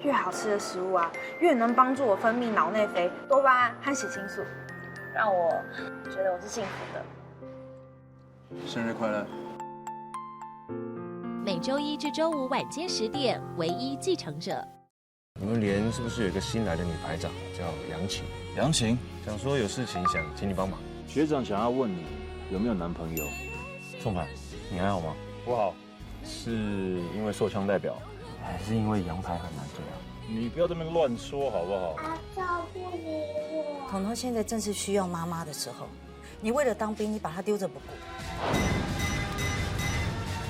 越好吃的食物啊，越能幫助我分泌腦內啡、多巴胺和血清素，讓我覺得我是幸福的。生日快樂！每週一至週五晚間10點，唯一繼承者。你們連是不是有一個新來的女排長叫楊晴？楊晴。想說有事情想請你幫忙。學長想要問你有沒有男朋友？宋凡，你還好嗎？不好，是因為受槍代表，還是因為楊排很難追啊？你不要這麼亂說好不好？阿照不理我。彤彤現在正是需要媽媽的時候，你為了當兵，你把他丟着不顧。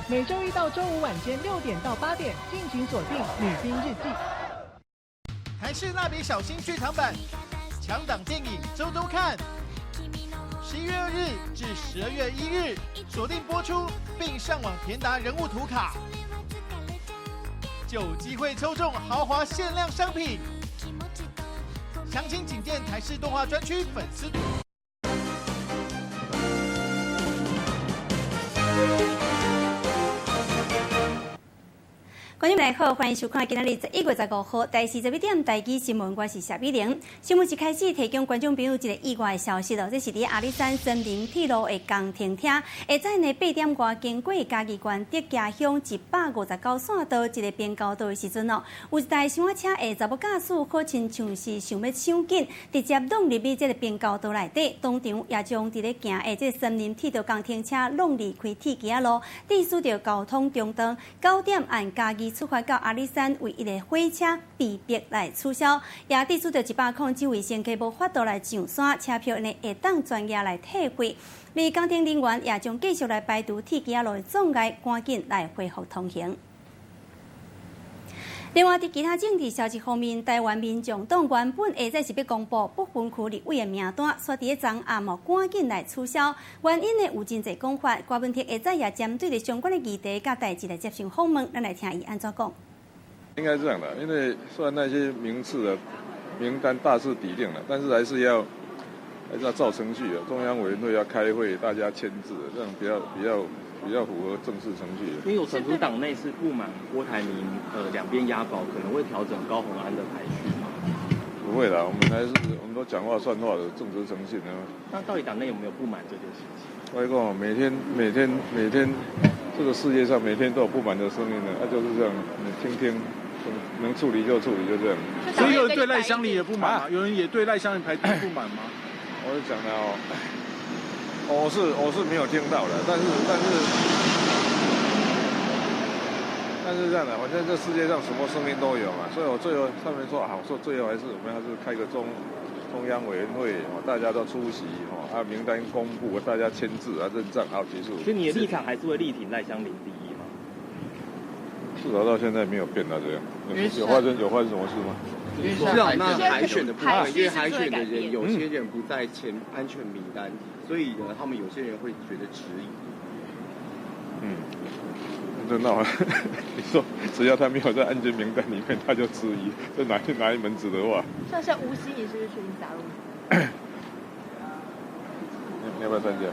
每週一到週五晚間6點到8點，敬請鎖定《女兵日記》。台視蠟筆小新劇場版，強檔電影周周看，11月2日至12月1日鎖定播出，並上網填答人物圖卡，就有機會抽中豪華限量商品。詳情請見台視動畫專區粉絲。觀眾朋友好，歡迎收看今仔日11月15號台視11點台語新聞，我是謝美玲。新聞一開始提供觀眾朋友一個意外的消息咯，這是佇阿里山森林鐵路的工程車，下早呢8點外經過嘉義縣德家鄉159線道一個平交道的時陣哦，有一台小車的查某駕駛好親像是想欲搶緊，直接挵入去這個平交道內底，當場也將佇咧行的這個森林鐵道工程車挵離開鐵橋仔路，致使著交通中斷。9點按嘉義出發到阿里山，唯一的火車被迫來取消，也致使著109位乘客無法度來上山，車票呢會當全額來退費。而工程人員也將繼續來排除鐵橋仔路的障礙，趕緊來恢復通行。另外，佇其他政治消息方面，台灣民眾黨原本下載是欲公布不分區立委的名單，煞佇咧昨暗哦，趕緊來取消。原因呢有真濟講法，郭文哲下載也針對著相關的議題佮代誌來接受訪問，咱來聽伊按怎講。應該是這樣的，因為雖然那些名次的名單大致底定了，但是還是要照程序啊，中央委員會要開會，大家簽字，這樣比較符合正式程序。因為有傳出黨內是不滿郭台銘，兩邊押寶，可能會調整高虹安的排序嗎？不會啦，我們還是我們都講話算話的，正直誠信的。那到底黨內有沒有不滿這件事情？我講每天每天每天，這個世界上每天都有不滿的聲音的，那就是這樣，你聽聽，能處理就處理，就這樣。所以有人對賴香伶也不滿嗎？有人也對賴香伶排第一不滿嗎？我是講的哦。我是沒有聽到的，但是這樣的，反正這世界上什麼聲音都有嘛，所以我最後上面說啊，我說最後還是我們還是開個中央委員會，大家都出席，啊，名單公布，大家簽字啊，認賬，好結束。所以你的立場還是會力挺賴香伶第一嗎？至少到現在沒有變到這樣。有發生什麼事嗎？是啊，那海選的部分，因為海選的人有些人不在前安全名單，所以呢，他們有些人會覺得質疑。嗯，這那我你說只要他沒有在安全名單裡面，他就質疑，這哪一門子的話？像吳欣盈是不是確定加入？你要不要參加？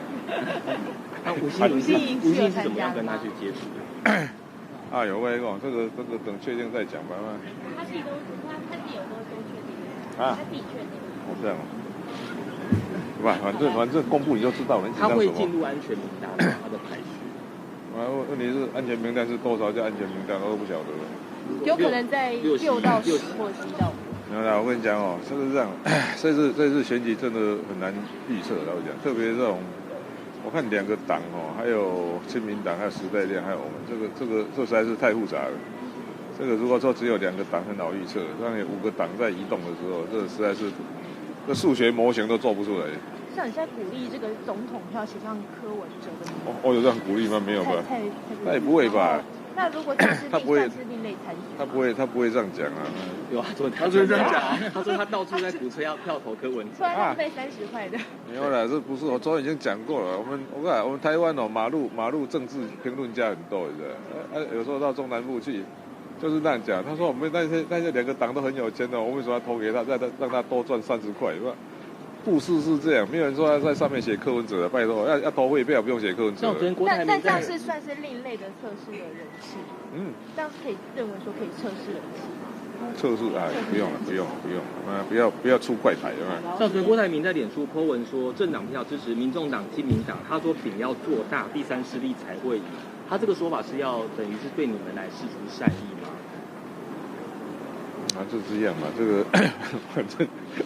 那吳欣盈是怎麼樣跟他去接觸的？啊，有我跟你講，這個等確定再講吧。他自己都他自己有都確定啊，他自己確定。我這樣，是吧？反正公布你就知道了。他會進入安全名單嗎？他的排序？啊，問題是安全名單是多少叫安全名單，我都不曉得。有可能在6到10或7到5。沒有啦，我跟你講哦，就是這樣，這次選舉真的很難預測，老實講，特別這種。我看兩個黨哦，還有親民黨，還有時代力量，還有我們，這實在是太複雜了。這個如果說只有兩個黨很好預測，當你五個黨在移動的時候，這實在是這數學模型都做不出來。像你現在鼓勵這個總統票寫上柯文哲的名字，我有這樣鼓勵嗎？沒有吧？他也不會吧？那如果他不會是另類參選，他不會這樣講啊。有啊，昨天他這樣講，他說他到處在鼓吹要票投柯文哲，突然浪費30塊的。沒有啦，這不是我昨天已經講過了。我看我們台灣哦，馬路政治評論家很多，你知道？啊，有時候到中南部去，就是那樣講。他說我們那些兩個黨都很有錢的，我為什麼要投給他，讓他多賺30塊？是吧？故事是這樣，沒有人說他在上面寫柯文哲的，拜託，要投匯票不用寫柯文哲。但這樣是算是另類的測試的人氣，這樣是可以認為說可以測試人氣嗎？測試啊，不用了，不用了，不用了，不要不要出怪牌啊！上次郭台銘在臉書 po 文說，政黨票支持民眾黨、親民黨，他說餅要做大，第三勢力才會贏。他這個說法是要等於是對你們來釋出善意嗎？啊，就這樣嘛，這個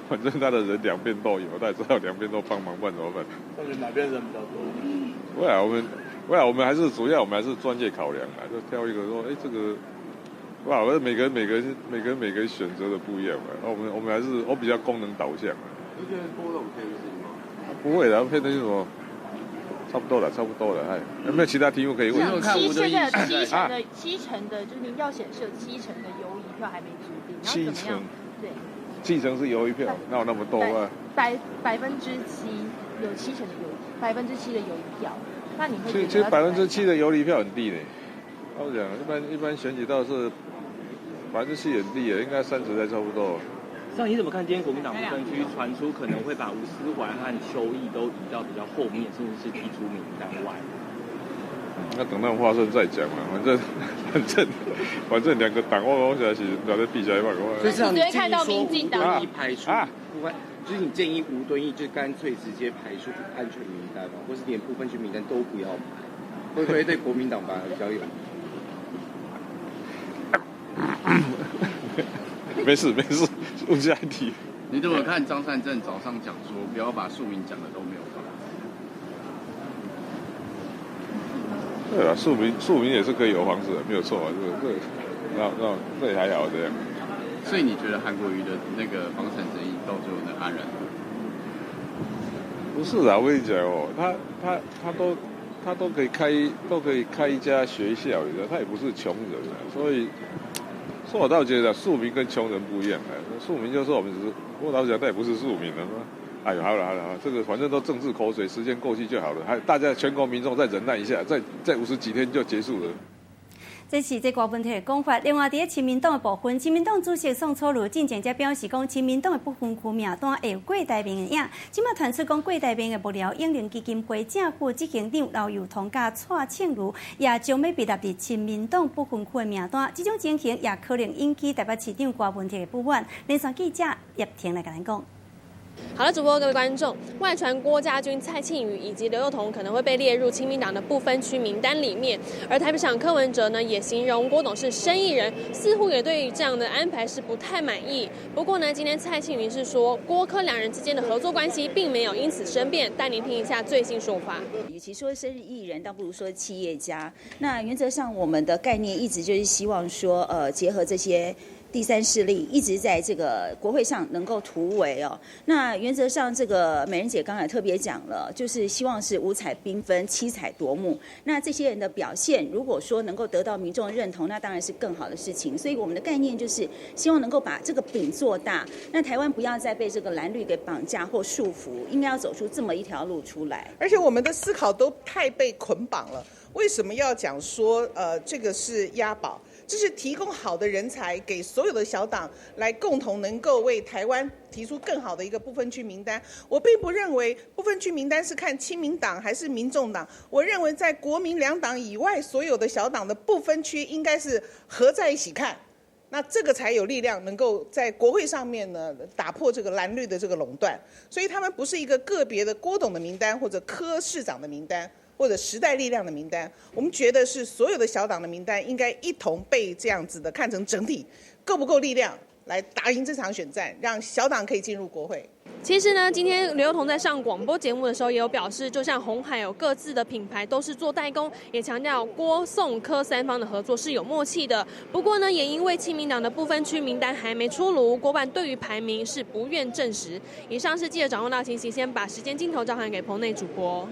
反正他的人兩邊都有，他也知道兩邊都幫忙，不然怎麼辦？到底哪邊人比較多？未來我們，未來我們還是主要，我們還是專業考量啊，就挑一個說，哎，這個。哇！我每個人每個人每個人每個人選擇的不一樣嘛。我們還是我比較功能導向啊。你覺得郭董偏心嗎？不會的，偏的是什麼？差不多了，差不多了。哎，有沒有其他題目可以問？現在有七成的七成的，就是民調顯示有七成的猶疑票還沒決定，七成？對，七成是猶疑票，哪有那麼多啊？7%有七成的猶7%的猶疑票，那你會？其實7%的猶疑票很低呢。我講一般選舉倒是7%很低，應該30才差不多。像你怎麼看？今天國民黨不分區傳出可能會把吳斯懷和邱毅都移到比較後面，甚至是剔出名單外。那等到發生再講嘛，反正兩個黨我現在是在咧比賽嘛。所以你建議說吳敦義排除啊，不就是你建議吳敦義就乾脆直接排除安全名單嘛，或是連不分區名單都不要排，會不會對國民黨反而比較有利？沒事沒事，問下一題。你怎麼看張善政早上講說不要把庶民講的都沒有房子？對啊，庶民也是可以有房子的，沒有錯啊，這個那這也還好這樣。所以你覺得韓國瑜的那個房產爭議到最後能安然？不是啊，我跟你講哦，他都可以開一家學校，你知道，他也不是窮人啊，所以。說我倒覺得庶民跟窮人不一樣啊，庶民就是我們只是，我老實講，他也不是庶民了嘛。哎呦，好了好了，這個反正都政治口水，時間過去就好了。還大家全國民眾再忍耐一下，再50幾天就結束了。這是這郭文鐵的講法。另外，佇咧親民黨的部分，親民黨主席宋楚瑜進前才表示講，親民黨的不分區名單會有郭台銘的影。這擺傳出講，郭台銘的幕僚永齡基金會正副執行長劉宥彤佮蔡慶如也將欲被納入親民黨不分區的名單。這種情形也可能引起台北市長郭文鐵的不滿。連線記者葉婷來共咱講。好了，主播各位觀眾，外傳郭家軍、蔡慶宇以及劉宥彤可能會被列入親民黨的不分區名單裡面，而台北市長柯文哲呢，也形容郭董是生意人，似乎也對於這樣的安排是不太滿意。不過呢，今天蔡慶云是說郭柯兩人之間的合作關係並沒有因此生變，帶您聽一下最新說法。與其說生意人，倒不如說企業家。那原則上，我們的概念一直就是希望說，結合這些。第三勢力一直在這個國會上能夠突圍哦。那原則上，這個美人姐剛才特別講了，就是希望是五彩繽紛、七彩奪目。那這些人的表現，如果說能夠得到民眾認同，那當然是更好的事情。所以我們的概念就是希望能夠把這個餅做大。那台灣不要再被這個藍綠給綁架或束縛，應該要走出這麼一條路出來。而且我們的思考都太被捆綁了。為什麼要講說，這個是押寶？就是提供好的人才給所有的小黨來共同能夠為台灣提出更好的一個不分區名單。我並不認為不分區名單是看親民黨還是民眾黨，我認為在國民兩黨以外，所有的小黨的不分區應該是合在一起看，那這個才有力量能夠在國會上面呢打破這個藍綠的這個壟斷。所以他們不是一個個別的郭董的名單或者柯市長的名單。或者時代力量的名單，我們覺得是所有的小黨的名單應該一同被這樣子的看成整體，夠不夠力量來打贏這場選戰，讓小黨可以進入國會。其實呢，今天劉宥彤在上廣播節目的時候也有表示，就像鴻海有各自的品牌，都是做代工，也強調郭宋柯三方的合作是有默契的。不過呢，也因為親民黨的不分區名單還沒出爐，郭辦對於排名是不願證實。以上是記者掌握到情形，先把時間鏡頭交還給棚內主播。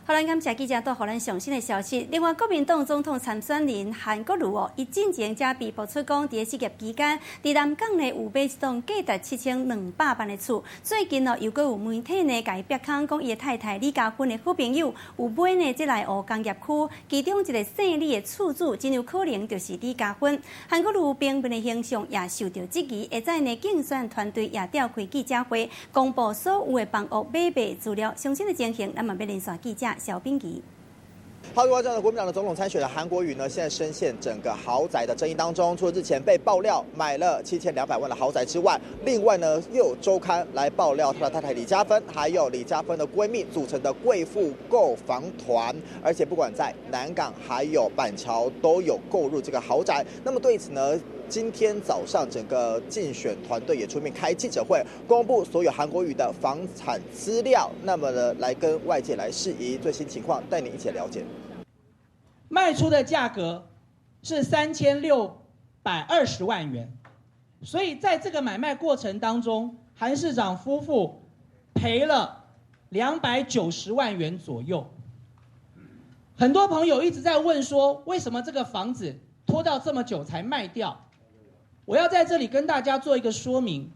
好，咱感謝記者帶予咱上新的消息。另外，國民黨總統參選人韓國瑜哦，伊進前才被爆出講，佇咧失業期間，佇南港呢有買一棟價值7200萬的厝。最近哦，又閣有媒體呢，共伊逼空講，伊的太太李嘉芬的好朋友有買呢這內湖工業區，其中一个姓李的厝主，真有可能就是李嘉芬。韓國瑜平民的形象也受到質疑，下載呢競選團隊也召開記者會，公布所有的房屋買賣資料。上新的情形，咱嘛欲連線記者蕭秉儀。好，有关这样的国民党的总统参选的韩国瑜呢，现在深陷整个豪宅的争议当中。除了日前被爆料买了7200万的豪宅之外，另外呢又有周刊来爆料他的太太李佳芬，还有李佳芬的闺蜜组成的贵妇购房团，而且不管在南港还有板桥都有购入这个豪宅。那么对此呢，今天早上整个竞选团队也出面开记者会，公布所有韩国瑜的房产资料，那么呢来跟外界来释疑最新情况，带你一起了解。卖出的价格是3620万元，所以在这个买卖过程当中，韩市长夫妇赔了290万元左右。很多朋友一直在问说，为什么这个房子拖到这么久才卖掉？我要在这里跟大家做一个说明，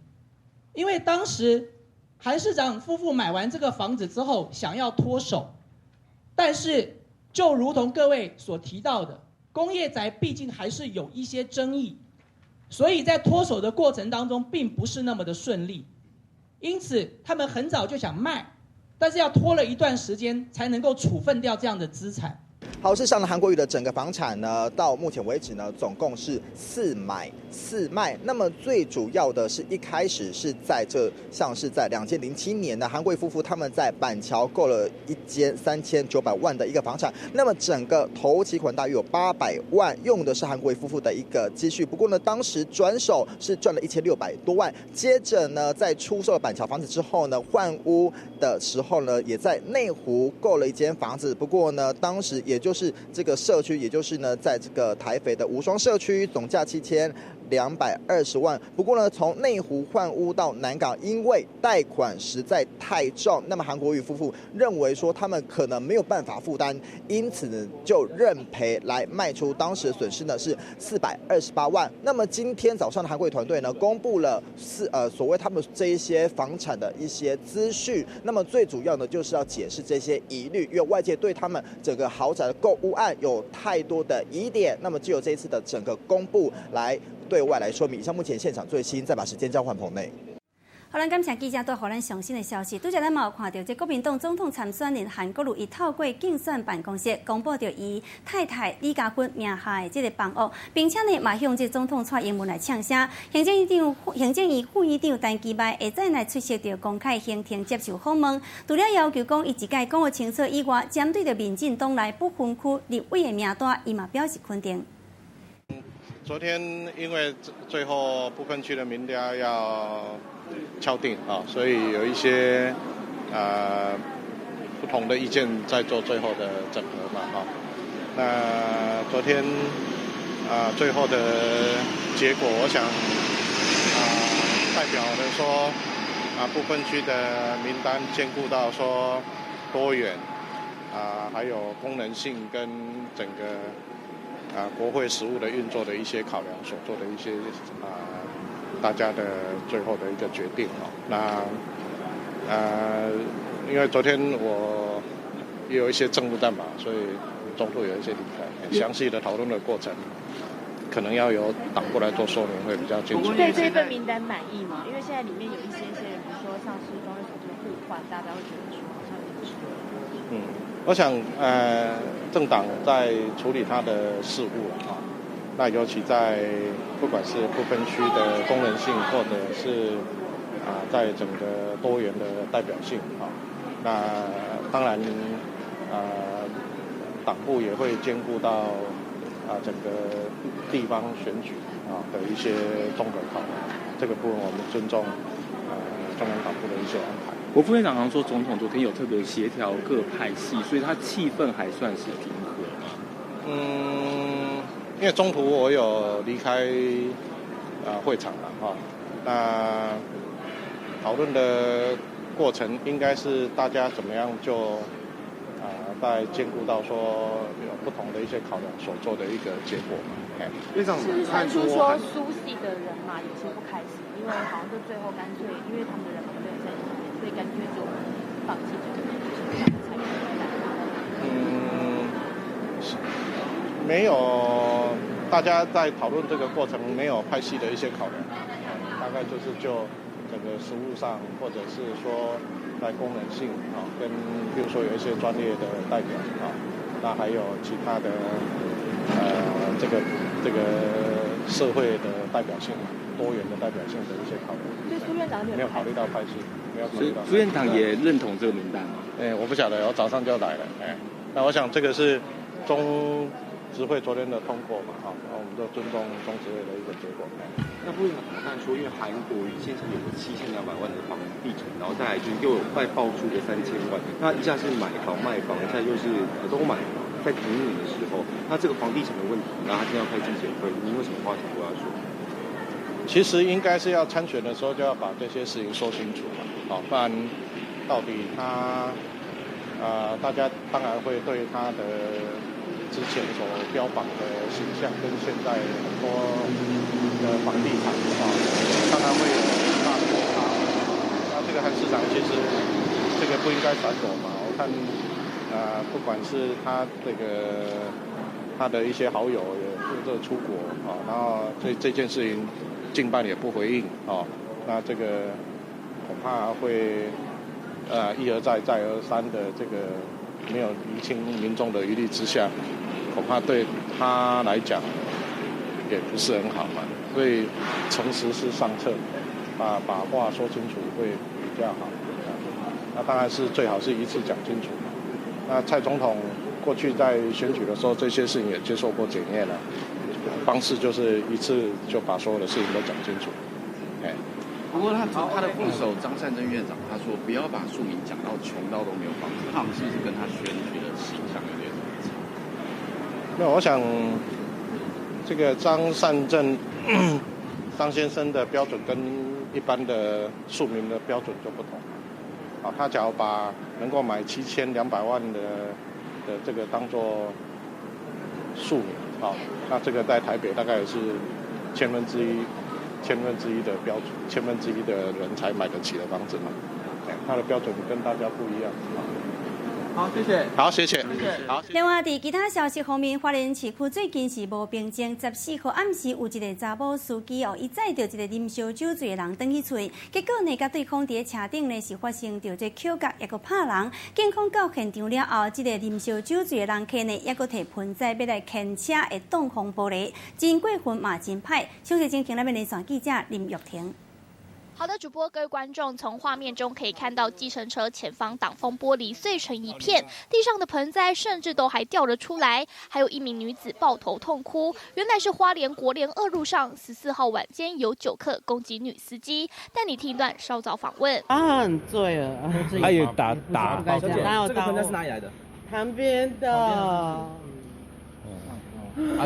因为当时韩市长夫妇买完这个房子之后，想要脱手，但是就如同各位所提到的，工业宅毕竟还是有一些争议，所以在脱手的过程当中，并不是那么的顺利，因此他们很早就想卖，但是要拖了一段时间才能够处分掉这样的资产。好，事实上呢，韩国瑜的整个房产呢，到目前为止呢，总共是四买四卖。那么最主要的是一开始是在这，像是在2007年呢，韩国瑜夫妇他们在板桥购了一间3900万的一个房产，那么整个头期款大约有800万，用的是韩国瑜夫妇的一个积蓄。不过呢，当时转手是赚了1600多万。接着呢，在出售了板桥房子之后呢，换屋的时候呢，也在内湖购了一间房子。不过呢，当时也就是这个社区，也就是呢，在这个台北的无双社区，总价7220万。不过呢，从内湖换屋到南港，因为贷款实在太重，那么韩国瑜夫妇认为说他们可能没有办法负担，因此呢就认赔来卖出，当时损失呢是428万。那么今天早上的韩国瑜团队呢，公布了所谓他们这一些房产的一些资讯，那么最主要呢就是要解释这些疑虑，因为外界对他们整个豪宅的购屋案有太多的疑点，那么就由这一次的整个公布来对外来说明。以上目前现场最新，再把时间交还棚内。好，咱感谢记者带予咱上新的消息。拄才咱嘛有看到，这国民党总统参选人韩国瑜，伊透过竞选办公室公布著伊太太李佳芬名下的这个房屋，并且呢，嘛向这总统蔡英文来呛声。行政院副院长陈其迈下早来出席著公开行程接受访问，除了要求讲伊一概讲予清楚以外，针对著民进党内不分区立委的名单，伊嘛表示肯定。昨天因为最后不分区的名单要敲定啊，所以有一些不同的意见在做最后的整合嘛哈。那昨天啊最后的结果，我想啊代表的说啊不分区的名单兼顾到说多元啊，还有功能性跟整个啊国会实务的运作的一些考量所做的一些啊大家的最后的一个决定哦。那因为昨天我也有一些政务在忙，所以中途有一些离开。详细的讨论的过程，可能要由党部来做说明会比较清楚。对这份名单满意吗？因为现在里面有一些些人，比如说像是庄瑞雄这个互换，大家会觉得说好像有点我想政党在处理他的事务了啊，那尤其在不管是不分区的功能性，或者是啊在整个多元的代表性啊，那当然党部也会兼顾到啊整个地方选举啊的一些综合考量，这个部分我们尊重中央党部的一些安排。我副院长好像说，总统昨天有特别协调各派系，所以他气氛还算是平和嘛。因为中途我有离开会场了哈，那讨论的过程应该是大家怎么样就在兼顾到说有不同的一些考量所做的一个结果嘛。院长是不是传出说苏系的人马有些不开心，因为好像就最后干脆，因为他们的人马没有在里面，所以干脆就放弃这个就是参与是没有，大家在讨论这个过程没有派系的一些考量，大概就是就整个实务上，或者是说在功能性啊，跟比如说有一些专业的代表啊，那那还有其他的這個社會的代表性、多元的代表性的一些考慮。所以蘇院長沒有考慮到派系，沒有考慮到。蘇院長也認同這個名單嗎？欸，我不曉得，我早上就來了。欸，那我想這個是中執會昨天的通過嘛，哈，那我們就尊重中執會的一個結果。那副院長怎麼看？說因為韓國瑜先前有個7200萬的房地產，然後再來就是又有再爆出個3000萬，那一下是買房賣房，一下又是都買房，在停你的時候，那這個房地產的問題，然後他今天要開記者會，你有什麼話想對他說？其實應該是要參選的時候就要把這些事情說清楚嘛，好，不然到底他，大家當然會對他的之前所標榜的形象跟現在很多的房地產啊，當然會有很大的落差。那這個韓市長其實這個不應該閃躲嘛，我看，不管是他這個他的一些好友也這出國啊，然後這件事情近辦也不回應啊，那這個恐怕會一而再再而三的這個沒有釐清民眾的疑慮之下，恐怕對他來講也不是很好嘛。所以誠實是上策，把話說清楚會比較好。那當然是最好是一次講清楚。那蔡總統過去在選舉的時候，這些事情也接受過檢驗了，方式就是一次就把所有的事情都講清楚。哎，不過他的副手張善政院長他說，不要把庶民講到窮到都沒有房子，他們是不是跟他選舉的形象有點差？那我想，這個張善政張先生的標準跟一般的庶民的標準就不同。啊，他假如把能夠買7200萬的這個當做庶民，啊，那這個在台北大概也是千分之一的標準，千分之一的人才買得起的房子嘛。他的標準跟大家不一樣。好，謝謝。好，謝謝。好。另外，佇其他消息方面，花蓮市區最近是無平靜。14號暗時有一個查某司機哦，伊載著一個啉燒酒醉的人轉去厝，結果呢，佮對方佇車頂呢是發生著這口角，抑閣拍人。警方到現場了後，這個啉燒酒醉的人客呢，抑閣提盆栽欲來牽車，會擋風玻璃，真過分嘛，真歹。詳細情形，咱欲連線記者林玉婷。好的，主播，各位觀眾，從畫面中可以看到，計程車前方擋風玻璃碎成一片，地上的盆栽甚至都還掉了出來，還有一名女子抱頭痛哭。原來是花蓮國聯二路上14號晚間有酒客攻擊女司機。帶你聽一段稍早訪問。他很醉了，他也打，這個盆栽是哪裡來的？旁邊的。啊，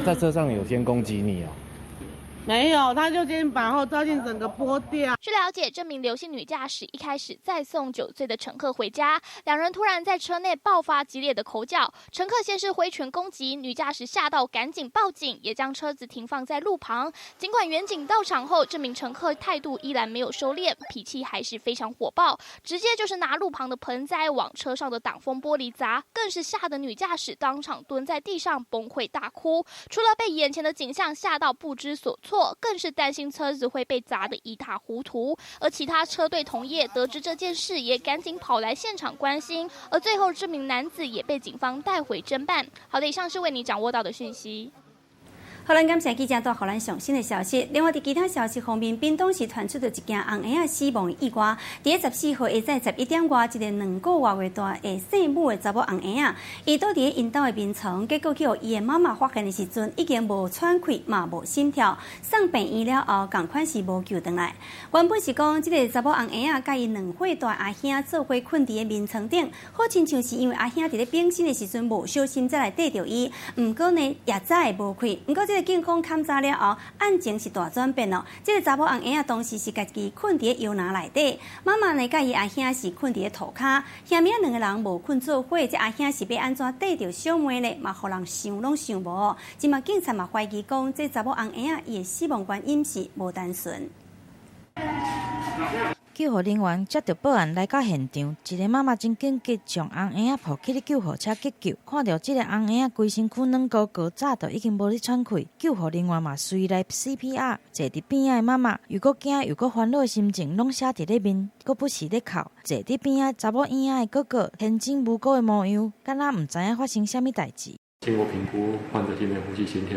在車上有先攻擊你哦。沒有，他就先把後照鏡整個撥掉。據了解，這名劉姓女駕駛一開始載送酒醉的乘客回家，兩人突然在車內爆發激烈的口角，乘客先是揮拳攻擊，女駕駛嚇到趕緊報警，也將車子停放在路旁。儘管員警到場後，這名乘客態度依然沒有收斂，脾氣還是非常火爆，直接就是拿路旁的盆栽往車上的擋風玻璃砸，更是嚇得女駕駛當場蹲在地上崩潰大哭。除了被眼前的景象嚇到不知所措，更是擔心車子會被砸得一塌糊塗。而其他車隊同業得知這件事，也趕緊跑來現場關心。而最後，這名男子也被警方帶回偵辦。好的，以上是為你掌握到的訊息。好，咱感謝記者帶予咱上新的消息。另外，佇其他消息方面，屏東市傳出著一件紅嬰仔死亡的意外。佇14號下晝11點外，一個2個外月大的姓母的查某紅嬰仔，伊倒佇咧𪜶兜的眠床，結果去予伊的媽媽發現的時陣，已經無喘氣，嘛無心跳，送病院了後，仝款是無救轉來。原本是講，這個查某紅嬰仔佮伊2歲大阿兄做伙睏佇咧眠床頂，好親像是因為阿兄佇咧變身的時陣無小心才來綴著伊。毋過呢，也早會無氣。毋過這個警方勘查了後，案情是大轉變咯。這個查某紅嬰仔當時是家己睏佇咧搖籃內底，媽媽呢佮伊阿兄是睏佇咧塗跤，兄妹兩個人無睏做伙，這阿兄是欲按怎綴著小妹呢？嘛，予人想攏想無。這馬警察嘛懷疑講，這查某紅嬰仔伊的死亡原因是無單純。救護人員接著報案來到現場，一个媽媽真緊急將翁嬰仔抱去咧救護車急救，看著這个翁嬰仔規身軀軟膏膏，早就已經無咧喘氣。救護人員嘛隨來 CPR，坐佇邊仔的媽媽又閣驚又閣煩惱的心情，攏寫佇咧面，閣不時咧哭。坐佇邊仔查某嬰仔的哥哥天真無辜的模樣，敢若毋知影發生啥物代誌。經過評估，患者現在呼吸心跳。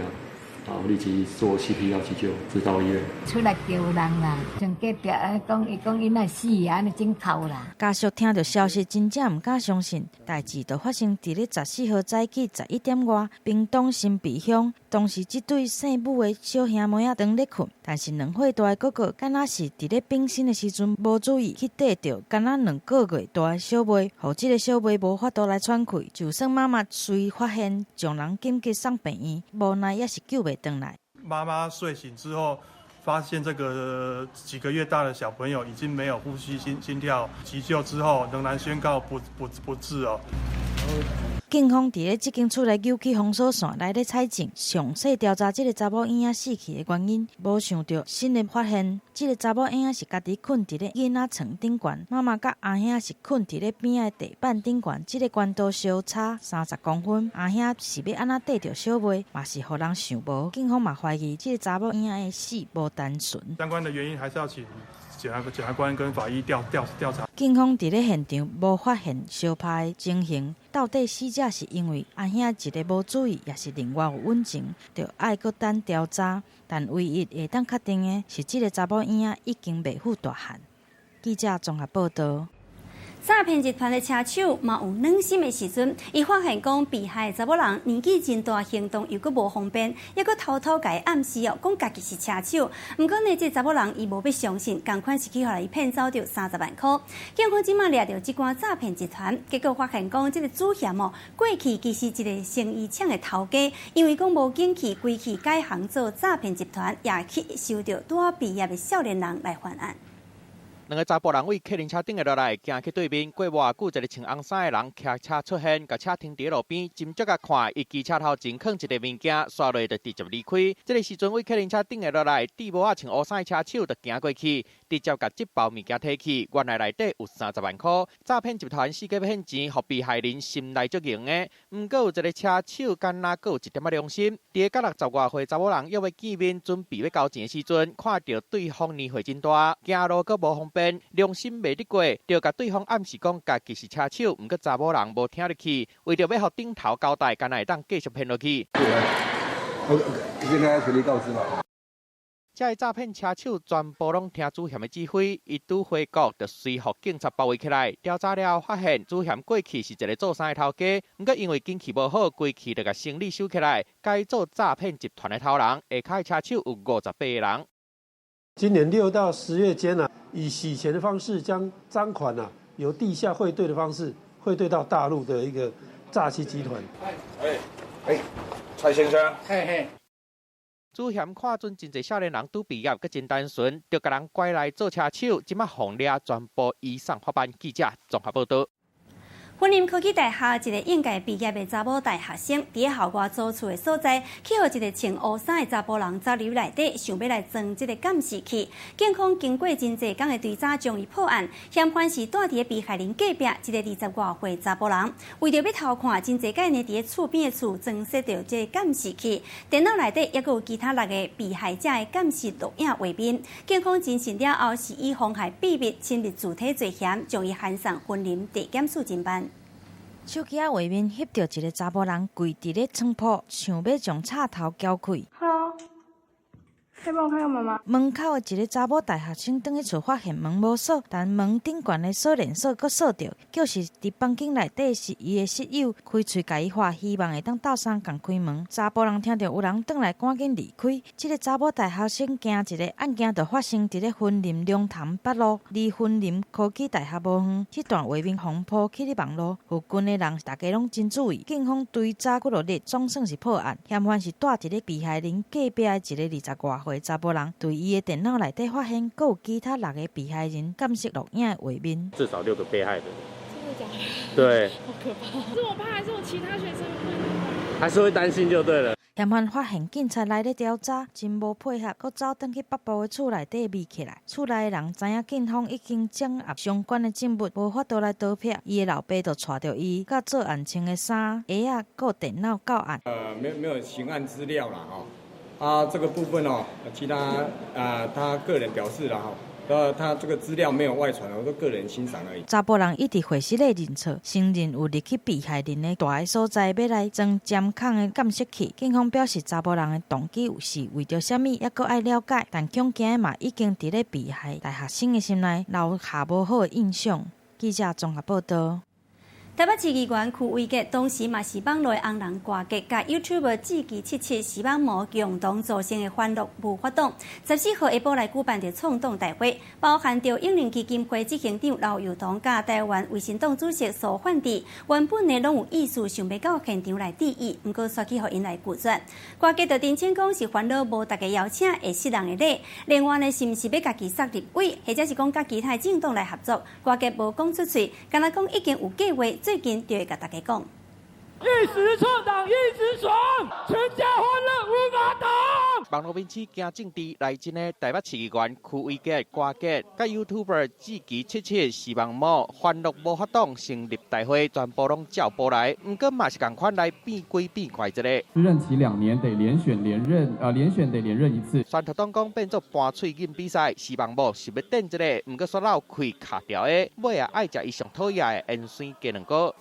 然後立即做 CPR 急救，送到醫院。出來叫人啦，像隔壁啊講，伊講伊若死啊，按呢真哭啦。家屬聽著消息，真正毋敢相信，代誌就發生佇咧14號早起11點外，屏東新埤鄉。當時這對姓母的小兄妹仔當咧睏，但是2歲大的哥哥，敢若是佇咧變身的時陣無注意去綴著，敢若2個月大的小妹，予這个小妹無法度來喘氣。就算媽媽隨發現，將人緊急送病院，無奈也是救袂轉來。媽媽睡醒之後，發現這個幾個月大的小朋友已經沒有呼吸、心跳，急救之後仍然宣告不治哦。警方佇咧這間厝內扭起封鎖線來咧採證，詳細調查這个查某嬰仔死去的原因。無想著新的發現，這个查某嬰仔是家己睏佇咧囡仔床頂懸，媽媽佮阿兄是睏佇咧邊仔的地板頂懸。這个懸度相差30公分，阿兄是欲按怎綴著小妹，嘛是予人想無。警方嘛懷疑這个查某嬰仔的死無單純。相關的原因還是要請檢察官跟法醫調查。警方佇咧現場無發現相拍的情形，到底死者是因為阿兄一个無注意，抑是另外有隱情，就愛閣等調查。但唯一會當確定的是，這个查某嬰仔已經袂赴大漢。記者綜合報導。詐騙集團的車手嘛有軟心的時陣，伊發現講被害的查某人年紀真大，行動又閣無方便，猶閣偷偷共伊暗示哦，講家己是車手。毋過呢，這個查某人伊無欲相信，仝款是去予伊騙走著30萬箍。警方這馬掠著這寡詐騙集團，結果發現講這个主嫌哦，過去其實一个成衣廠的頭家，因為講無景氣，規氣改行做詐騙集團，也去收著拄仔畢業的少年人來犯案。兩个查埔人對客運車頂下落來，行去對面。過無偌久，一个穿紅衫的人騎車出現，共車停佇路邊，斟酌共看，伊機車頭前囥一个物件，紲落就直接離開。這个時陣，對客運車頂下落來，戴帽仔穿烏衫的車手就行過去，直接共這包物件提去。原來內底有30萬箍。詐騙集團四界欲騙錢，予被害人心內足硬的。毋過有一个車手，敢若閣有一點仔良心。佇个佮60外歲查某人約欲見面，準備欲交錢的時陣，看著對方年歲真大，行路閣無方便，良心袂得過，就共對方暗示講家己是車手，毋過查某人無聽入去，為著欲予頂頭交代，敢若會當繼續騙落去。我應該權利告知嘛。這个詐騙車手全部攏聽主嫌的指揮，伊拄回國就隨予警察包圍起來。調查了後發現，主嫌過去是一个做衫的頭家，毋過因為景氣無好，規氣就共生理收起來，改做詐騙集團的頭人。下跤的車手有58個人。今年6到10月間呢，以洗錢的方式將贓款啊，由地下匯兌的方式匯兌到大陸的一個詐欺集團。哎哎，蔡先生。嘿嘿。主嫌看準真濟少年人拄畢業，閣真單純，就共人拐來做車手，這馬予掠全部移送法辦。記者綜合報導。雲林科技大學一个應屆畢業的查某大學生，佇校外租厝的所在，去予一个穿烏衫的查埔人走入內底，想欲來裝這个監視器。警方經過真濟工的追查，將伊破案。嫌犯是蹛佇被害人隔壁一个20外歲查埔人，為著欲偷看，真濟擺呢佇咧厝邊的厝裝設著這个監視器，電腦內底猶閣有其他六个被害者的監視錄影畫面。警方偵訊了後，是以妨害秘密、侵入住體罪嫌，將伊函送雲林地檢署偵辦。手機仔畫面翕著一个查埔人跪佇咧床鋪，想欲將插頭撬開。 Hello，可以幫我開個門嗎？門口的一个查某大學生轉去厝，發現門無鎖，但門頂懸的鎖鏈鎖閣鎖著，就是佇房間內底是伊的室友開喙共伊喊，希望會當鬥相共開門。查埔人聽著有人轉來，趕緊離開。這个查某大學生驚一个案件就發生佇咧雲林龍潭北路，離雲林科技大學無遠。這段畫面予 po 起咧網路，附近的人大家攏真注意。警方追查幾落日，總算是破案。嫌犯是蹛佇咧被害人隔壁的一个20外歲查埔人，對伊的電腦內底發現，閣有其他六个被害人監視錄影的畫面。至少六個被害人。真的假的？對。好可怕！是我怕，還是我其他學生會？還是會擔心就對了。嫌犯發現警察來咧調查，真無配合，閣走轉去北部的厝內底匿起來。厝內的人知影警方已經掌握相關的證物，無法度來逃避。伊的老爸就帶著伊佮做案穿的衫、鞋仔、閣電腦到案。沒有刑案資料啦，吼。啊，這個部分哦，其他啊，他個人表示啦，吼。他這個資料沒有外傳，我都個人欣賞而已。查埔人一直會室內認錯，承認有入去被害人的蹛的所在，欲來裝針孔的監視器。警方表示，查埔人的動機是為著啥物，猶閣愛了解。但恐驚的嘛，已經佇咧被害大學生的心內留下無好的印象。記者綜合報道。台北市議員區威傑當時嘛是網路的紅人歌傑，佮 YouTuber 志祺七七視網膜共同組成的歡樂無法黨，14號下晡來舉辦著創黨大會，包含著永齡基金會執行長劉幼彤、佮台灣維新黨主席蘇煥智，原本呢攏有意思想欲到現場來致意，毋過煞去予𪜶來拒絕。歌傑就澄清講是煩惱無逐家邀請會失人的禮，另外呢是毋是欲家己捒立委，或者是講佮其他政黨來合作，歌傑無講出喙，干焦講已經有計劃。最近就會共大家講。一時創黨一時爽，全家歡樂無法擋。網路面試驚政治來真的台北市議員區威傑、歌傑，佮 YouTuber 志祺七七視網膜歡樂無法擋成立大會，全部攏照報來，毋過嘛是仝款來變鬼變怪一个。任期2年得連選連任，連選得連任一次。宣傳黨講變做盤喙罨比賽，視網膜是欲頂一个，毋過煞落開卡掉的，尾仔愛食伊上討厭的煙酸雞卵糕。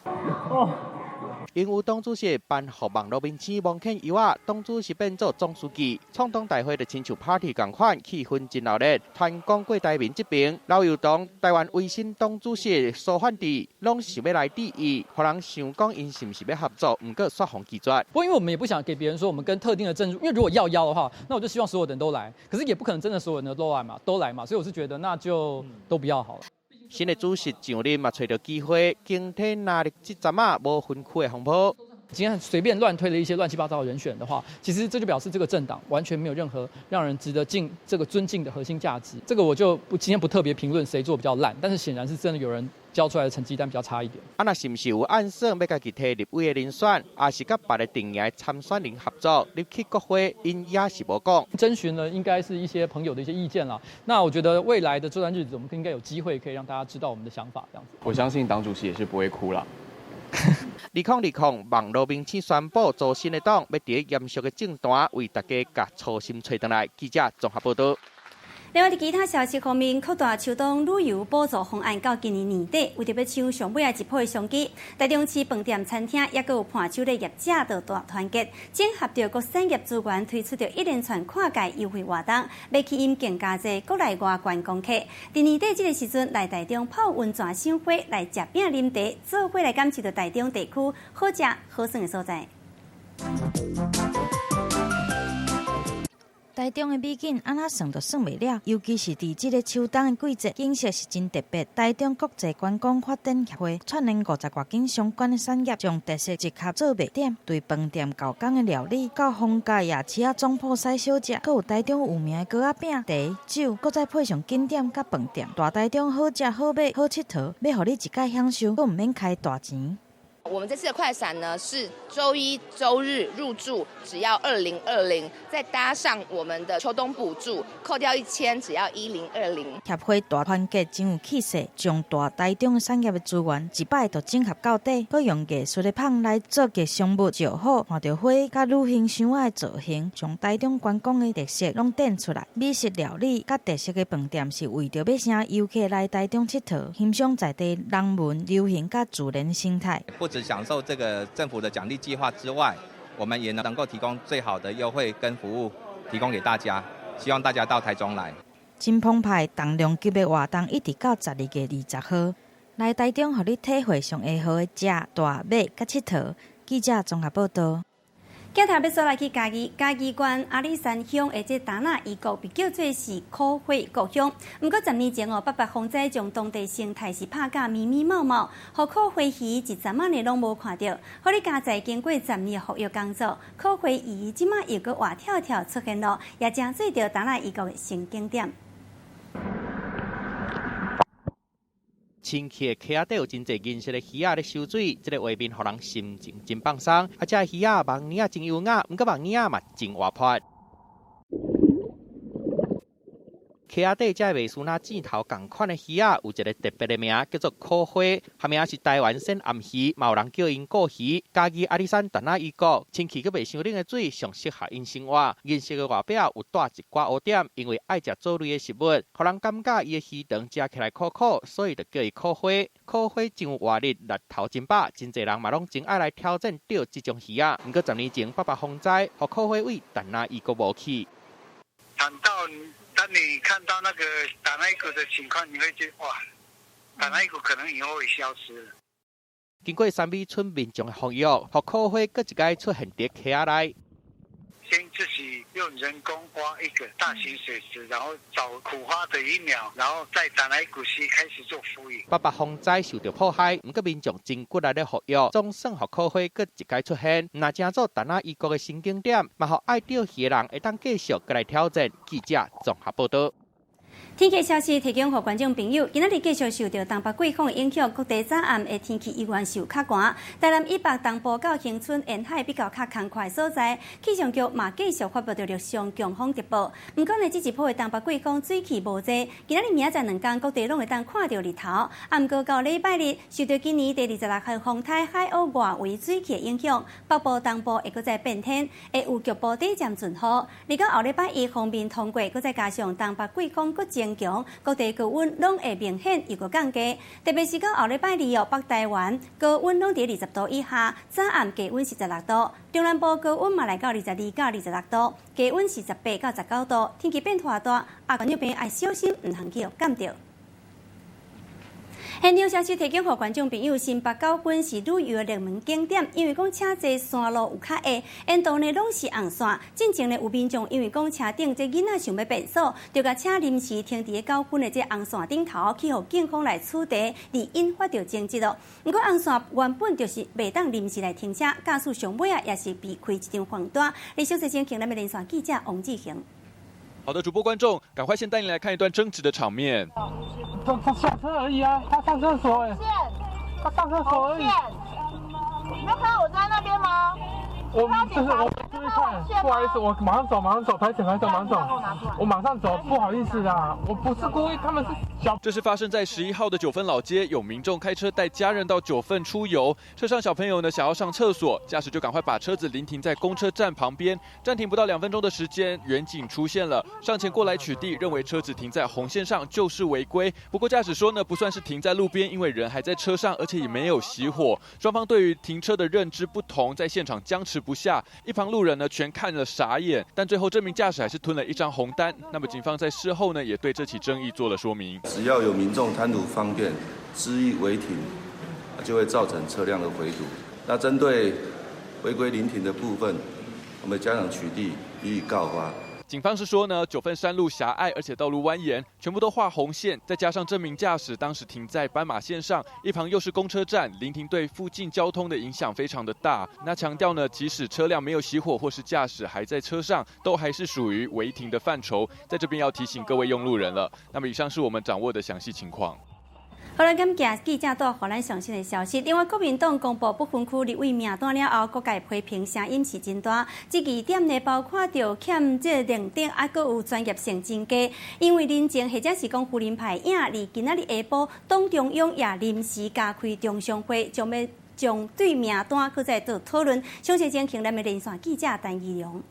哦。因有黨主席頒予網路明星王建優仔，黨主席變做總書記，創黨大會就親像 party 仝款，氣氛真鬧熱。傳講郭台銘這邊，劉幼彤、台灣維新黨主席蘇煥智，攏想欲來致意，予人想講𪜶是毋是欲合作，毋過煞予拒絕。不過因為我們也不想給別人說我們跟特定的政治，因為如果要邀的話，那我就希望所有人都來，可是也不可能真的所有人都來嘛，都來嘛，所以我是覺得那就都不要好了。新的主席上任嘛，揣著機會，經體納入這陣仔無分區的風波。今天隨便亂推了一些亂七八糟的人選的話，其實這就表示這個政黨完全沒有任何讓人值得敬這個尊敬的核心價值。這個我就不今天不特別評論誰做比較爛，但是顯然是真的有人交出來的成績單比較差一點。啊，若是毋是有暗算欲家己提立委的人選，抑是佮別个陣營的參選人合作入去國會，𪜶也是無講。徵詢了應該是一些朋友的一些意見啦。那我覺得未來的這段日子，我們應該有機會可以讓大家知道我們的想法，這樣子。我相信黨主席也是不會哭啦。2020網路明星宣布組新的黨，欲佇嚴肅的政壇為大家共初心揣轉來。記者綜合報道。另外，佇其他消息方面，擴大秋冬旅遊補助方案到今年年底，為著欲搶上尾仔一波的商機，台中市飯店、餐廳抑閣有伴手禮業者都大團結，整合著各產業資源，推出著一連串跨界優惠活動，欲吸引更加濟國內外觀光客。佇年底這个時陣來台中泡溫泉、賞花、來食餅、啉茶，做伙來感受著台中地區好食好耍的所在。台中的美景按怎算都算袂了，尤其是佇這个秋冬的季節，景色是真特別。台中國際觀光發展協會串聯50外間相關的產業，將特色結合做賣點，對飯店厚工的料理，到逢甲夜市仔總鋪使小食，閣有台中有名的糕仔餅、茶、酒，閣再配上景點佮飯店，大台中好食好買好𨑨迌，欲予你一擺享受，閣毋免開大錢。我們這次的快閃呢，是週一、週日入住，只要2020，再搭上我們的秋冬補助，扣掉1000，只要1020。協會大團結真有氣勢，將大台中的產業的資源一擺就整合到底，閣用藝術的棒來做吉祥物，石虎看著花佮旅行箱仔的造型，將台中觀光的特色攏展出來。美食料理佮特色的飯店是為著欲請遊客來台中𨑨迌，欣賞在地人文、流行佮自然生態。不只享受這個政府的獎勵計劃之外，我們也能夠提供最好的優惠跟服務，提供給大家。希望大家到台中來。真澎湃，重量級的活動一直到12月20號，來台中，予你體會上下好的食、大、買、佮𨑨迌。記者綜合報道。鏡頭欲煞來去嘉義，嘉義縣阿里山鄉的這達那異國被叫做是苦花故鄉。毋過10年前哦，八八風災將當地生態是拍甲密密麻麻，予苦花魚一陣仔呢攏無看著。好佳哉經過十年的復育工作，苦花魚這馬又閣活跳跳出現囉，也成做著達那異國的新景點。清氣的溪仔底有真濟銀色的魚仔咧游水，這个畫面予人心情真放鬆。啊，這魚仔網呢仔真優雅，毋過網呢仔嘛真活潑。溪仔底這袂輸那箭頭仝款的魚仔，有一个特別的名，叫做苦花，學名是台灣蟮頷魚，嘛有人叫𪜶顧魚。嘉義阿里山達那伊谷，清氣閣袂傷冷的水，上適合𪜶生活。銀色的外表有帶一寡烏點，因為愛食藻類的食物，予人感覺伊的魚腸食起來苦苦，所以就叫伊苦花。苦花真有活力，力頭真飽，真濟人嘛攏真愛來挑戰釣這種魚仔。毋過10年前八八風災，予苦花為達那伊谷無去。當你看到那個達那伊谷的情況，你會覺得哇，達那伊谷可能以後會消失。經過三美村民眾的呼籲，予苦花閣一擺出現佇溪仔內。先自己用人工挖一個大型水池，然後找苦花的嬰苗，然後在達那伊谷溪開始做復育。八八風災受著破壞，毋過民眾真骨力咧復育，總算予苦花閣一擺出現。毋若成做達那伊谷的新景點，嘛予愛釣魚的人會當繼續閣來挑戰。記者綜合報導。天氣消息提供予觀眾朋友，今仔日繼續受著東北季風的影響，各地早暗的天氣依然受較寒。台南以北東部到恆春沿海比較較空曠的所在，氣象局嘛繼續發布著陸上強風特報。毋過呢，這一波的東北季風水汽無濟，今仔日明仔載兩工各地攏會當看著日頭。啊，毋過到禮拜日，受著今年第26號風颱海鷗外圍水汽的影響，北部、東部會閣再變天，會有局部短暫陣雨。而到後禮拜一，鋒面通過，閣再加上東北季風閣增強，各地高溫攏會明顯又閣降低，特別是到後禮拜二哦，北台灣高溫攏佇20度以下，早暗低溫是16度；中南部高溫嘛來到22到26度，低溫是18到19度。天氣變化大，啊，觀眾朋友愛小心，毋通去予感著。現場消息提供予觀眾朋友，新北九份是旅遊的熱門景點，因為講車濟山路有較狹，沿途呢攏是紅線。進前呢有民眾因為講車頂這囡仔想欲便所，就共車臨時停佇個九份的這紅線頂頭，去予警方來取締，而引發著爭執囉。毋過紅線原本就是袂當臨時來停車，駕駛上尾啊也是被開一張罰單。你詳細請聽咱的連線記者王志恒。好的，主播觀眾，趕快先帶你來看一段爭執的場面。他下車而已啊，他上廁所哎，他上廁所而已。你沒有看到我在那邊嗎？我這是我注意看，不好意思，我馬上走，馬上走，拍謝拍謝，馬上走，我馬上走，不好意思啦，我不是故意，他們是小。這是發生在11號的九份老街，有民眾開車帶家人到九份出遊，車上小朋友呢想要上廁所，駕駛就趕快把車子臨停在公車站旁邊，暫停不到2分鐘的時間，員警出現了，上前過來取締，認為車子停在紅線上就是違規。不過駕駛說呢，不算是停在路邊，因為人還在車上，而且也沒有熄火。雙方對於停車的認知不同，在現場僵持不下，一旁路人呢全看了傻眼，但最後這名駕駛還是吞了一張紅單。那麼警方在事後呢，也對這起爭議做了說明。只要有民眾貪圖方便，恣意違停，就會造成車輛的回堵。那針對違規臨停的部分，我們加強取締，予以告發。警方是說呢，九份山路狹隘，而且道路蜿蜒，全部都畫紅線，再加上這名駕駛當時停在斑馬線上，一旁又是公車站，臨停對附近交通的影響非常的大。那強調呢，即使車輛沒有熄火或是駕駛還在車上，都還是屬於違停的範疇。在這邊要提醒各位用路人了。那麼以上是我們掌握的詳細情況。好啦，感謝記者帶予咱上新的消息。另外，國民黨公布不分區立委名單了後，各界批評聲音是真大。這疑點呢，包括著欠這認證，啊，閣有專業性真低。因為人情或者是講扶輪派影，而今仔日下晡，黨中央也臨時加開中常會，將欲將對名單閣再做討論。詳細情形，咱的連線記者陳怡蓉。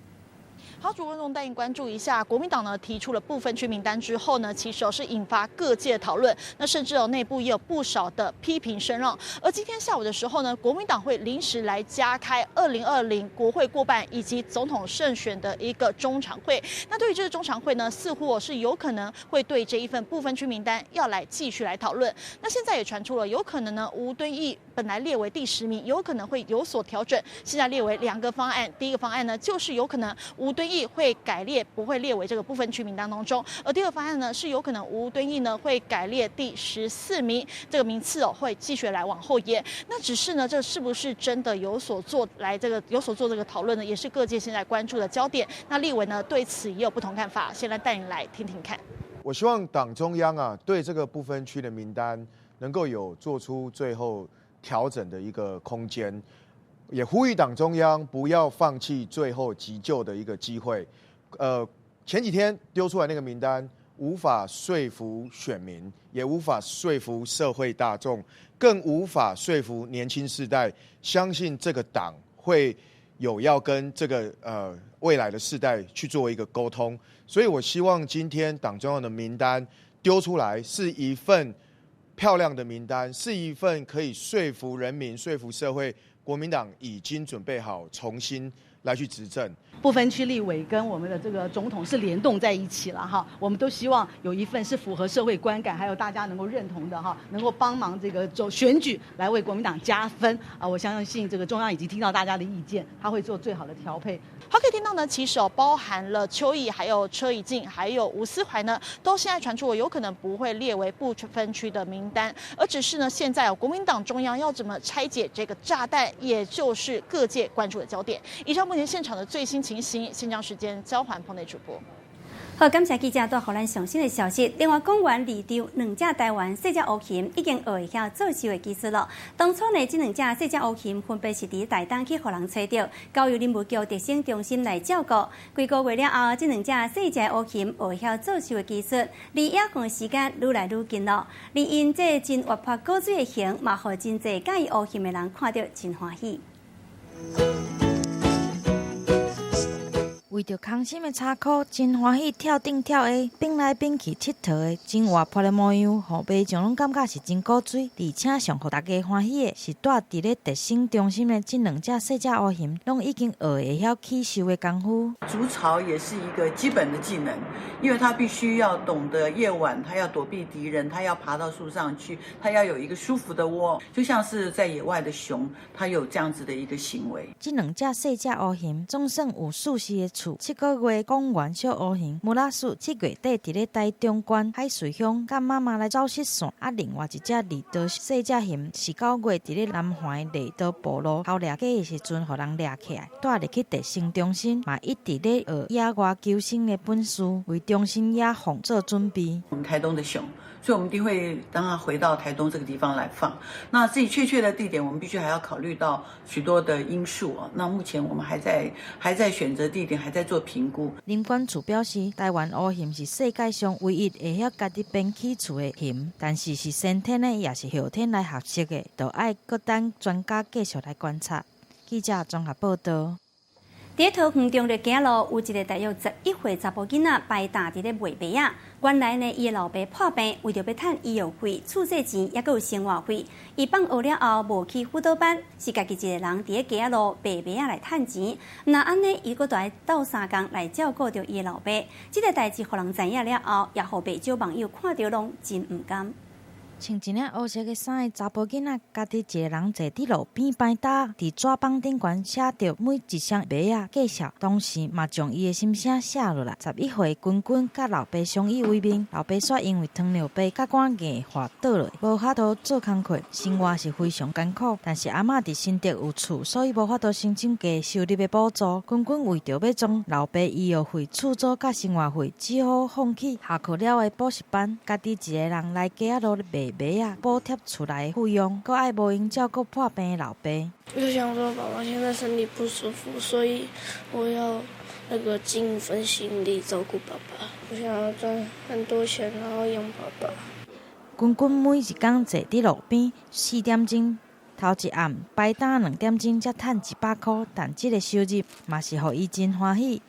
好，主觀眾帶你關注一下，國民黨呢提出了不分區名單之後呢，其實是引發各界討論，那甚至哦內部也有不少的批評聲浪。而今天下午的時候呢，國民黨會臨時來加開2020國會過半以及總統勝選的一個中常會。那對於這個中常會呢，似乎是有可能會對這一份不分區名單要來繼續來討論。那現在也傳出了有可能呢，吳敦義本來列為第10名，有可能會有所調整，現在列為兩個方案。第一個方案呢，就是有可能吳敦義會改列，不會列為這個不分區名單當中。而第二個方案呢，是有可能吳敦義呢會改列第14名，這個名次哦會繼續來往後延。那只是呢，這是不是真的有所做來這個有所做這個討論呢？也是各界現在關注的焦點。那立委呢對此也有不同看法，先來帶你來聽聽看。我希望黨中央啊對這個不分區的名單能夠有做出最後調整的一個空間，也呼籲黨中央不要放棄最後急救的一個機會。前幾天丟出來那個名單，無法說服選民，也無法說服社會大眾，更無法說服年輕世代相信這個黨會有要跟這個未來的世代去做一個溝通。所以我希望今天黨中央的名單丟出來，是一份漂亮的名單，是一份可以說服人民、說服社會，國民黨已經準備好重新來去執政。不分區立委跟我們的這個總統是聯動在一起了哈，我們都希望有一份是符合社會觀感，還有大家能夠認同的哈，能夠幫忙這個做選舉來為國民黨加分啊！我相信這個中央已經聽到大家的意見，他會做最好的調配。好，可以聽到呢，其實哦，包含了邱毅、還有車宜靜、還有吳斯懷呢，都現在傳出我有可能不會列為不分區的名單，而只是呢，現在哦，國民黨中央要怎麼拆解這個炸彈，也就是各界關注的焦點。以上目前現場的最新情形，先將時間交還棚內主播。好，感謝記者帶予咱上新的消息。另外，公園離場兩隻台灣細隻烏禽已經學會曉做獸的技術了。當初呢，這兩隻細隻烏禽分別是佇台東去予人揣著，交由林務局特生中心來照顧。幾個月了後，這兩隻細隻烏禽學會曉做獸的技術，離野放時間愈來愈近了。而𪜶這真活潑古錐的形，嘛予真濟佮意烏禽的人看著真歡喜。為著空心的炒箍，真歡喜跳頂跳下，變來變去𨑨迌的，真活潑的模樣，予民眾攏感覺是真古錐。而且上予大家歡喜的是，蹛佇咧特生中心的這兩隻細隻烏熊，攏已經學會曉起獸的功夫。築巢也是一個基本的技能，因為他必須要懂得夜晚，他要躲避敵人，他要爬到樹上去，他要有一個舒服的窩，就像是在野外的熊，它有這樣子的一個行為。這兩隻細隻烏熊總算有舒適的厝。7個月公園小烏熊穆拉斯7月底佇咧台中縣海水鄉佮媽媽來走失線，啊，另外一隻離島細隻熊是9月佇咧南環麗島部落偷掠雞的時陣，予人掠起來，帶入去特生中心，嘛一直咧學野外求生的本事，為中心野放做準備。我們台東的熊，所以我們一定會當它回到台東這個地方來放。那至於確切的地點，我們必須還要考慮到許多的因素啊。那目前我們還在選擇地點，還在做評估。林管處表示，台灣烏熊是世界上唯一會曉家己編起厝的熊，但是是先天的，抑是後天來學習的，就愛閣等專家繼續來觀察。記者綜合報道。佇桃園中壢街仔路有一個大約11歲查埔囡仔擺擔佇咧賣麥仔。原來呢，伊的老爸破病，為著欲趁醫藥費、厝稅錢，猶閣有生活費，伊放學了後無去輔導班，是家己一个人佇咧街仔路賣麥仔來趁錢。若按呢，伊閣著愛鬥相共來照顧著伊的老爸。這个代誌予人知影了後，也予袂少網友看著攏真毋甘。穿一領烏色的衫的查埔囡仔，家己一个人坐佇路邊擺擔，佇紙板頂懸寫著每一雙襪仔介紹，同時嘛將伊的心聲寫落來。11歲君君佮老爸相依為命，老爸煞因為糖尿病甲肝硬化倒落，無法度做工課，生活是非常艱苦。但是阿嬤佇新竹有厝，所以無法度申請低收入的補助。君君為著欲將老爸醫藥費、厝租佮生活費，只好放棄下課了的補習班，家己一个人來街仔路賣麥仔，補貼厝內的費用，閣愛無閒照顧破病的老爸。我就想說，爸爸現在身體不舒服，所以我要那個盡一份心力照顧爸爸。我想要賺很多錢，然後養爸爸。君君每一工坐佇路邊，4點鐘頭一暗擺擔2點鐘才趁100箍，但這個收入嘛是予伊真歡喜。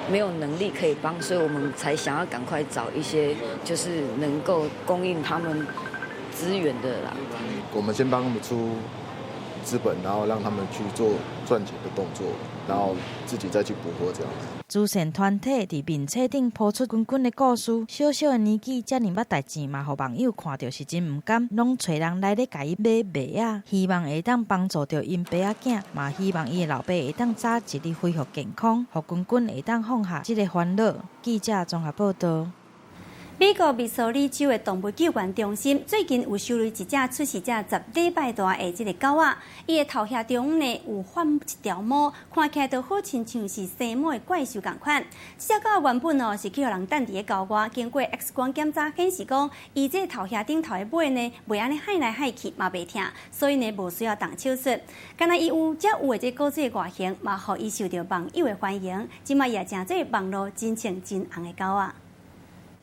沒有能力可以幫，所以我們才想要趕快找一些就是能夠供應他們資源的啦。我們先幫他們出資本，然後讓他們去做賺錢的動作，然後自己再去補貨這樣子。慈善團體佇面冊頂鋪出君君的故事，小小的年紀遮爾捌代誌，嘛予網友看著是真毋甘，攏揣人來咧共伊買襪仔，希望會當幫助著𪜶爸仔囝，嘛希望伊的老爸會當早一日恢復健康，予君君會當放下這个煩惱。記者綜合報道。美國密蘇里州的動物救援中心最近有收留一隻出世才10禮拜大的這个狗仔，伊的頭額中呢有發一條毛，看起來就好親像是生毛的怪獸仝款。這隻狗原本哦是去予人擲佇咧郊外，經過 X 光檢查顯示講，伊這頭額頂頭的尾呢袂按呢揩來揩去，嘛袂疼，所以呢無需要動手術。敢若伊有才有的這古錐的外形，嘛予伊受著網友的歡迎。這擺也成做網路真穿真紅的狗仔。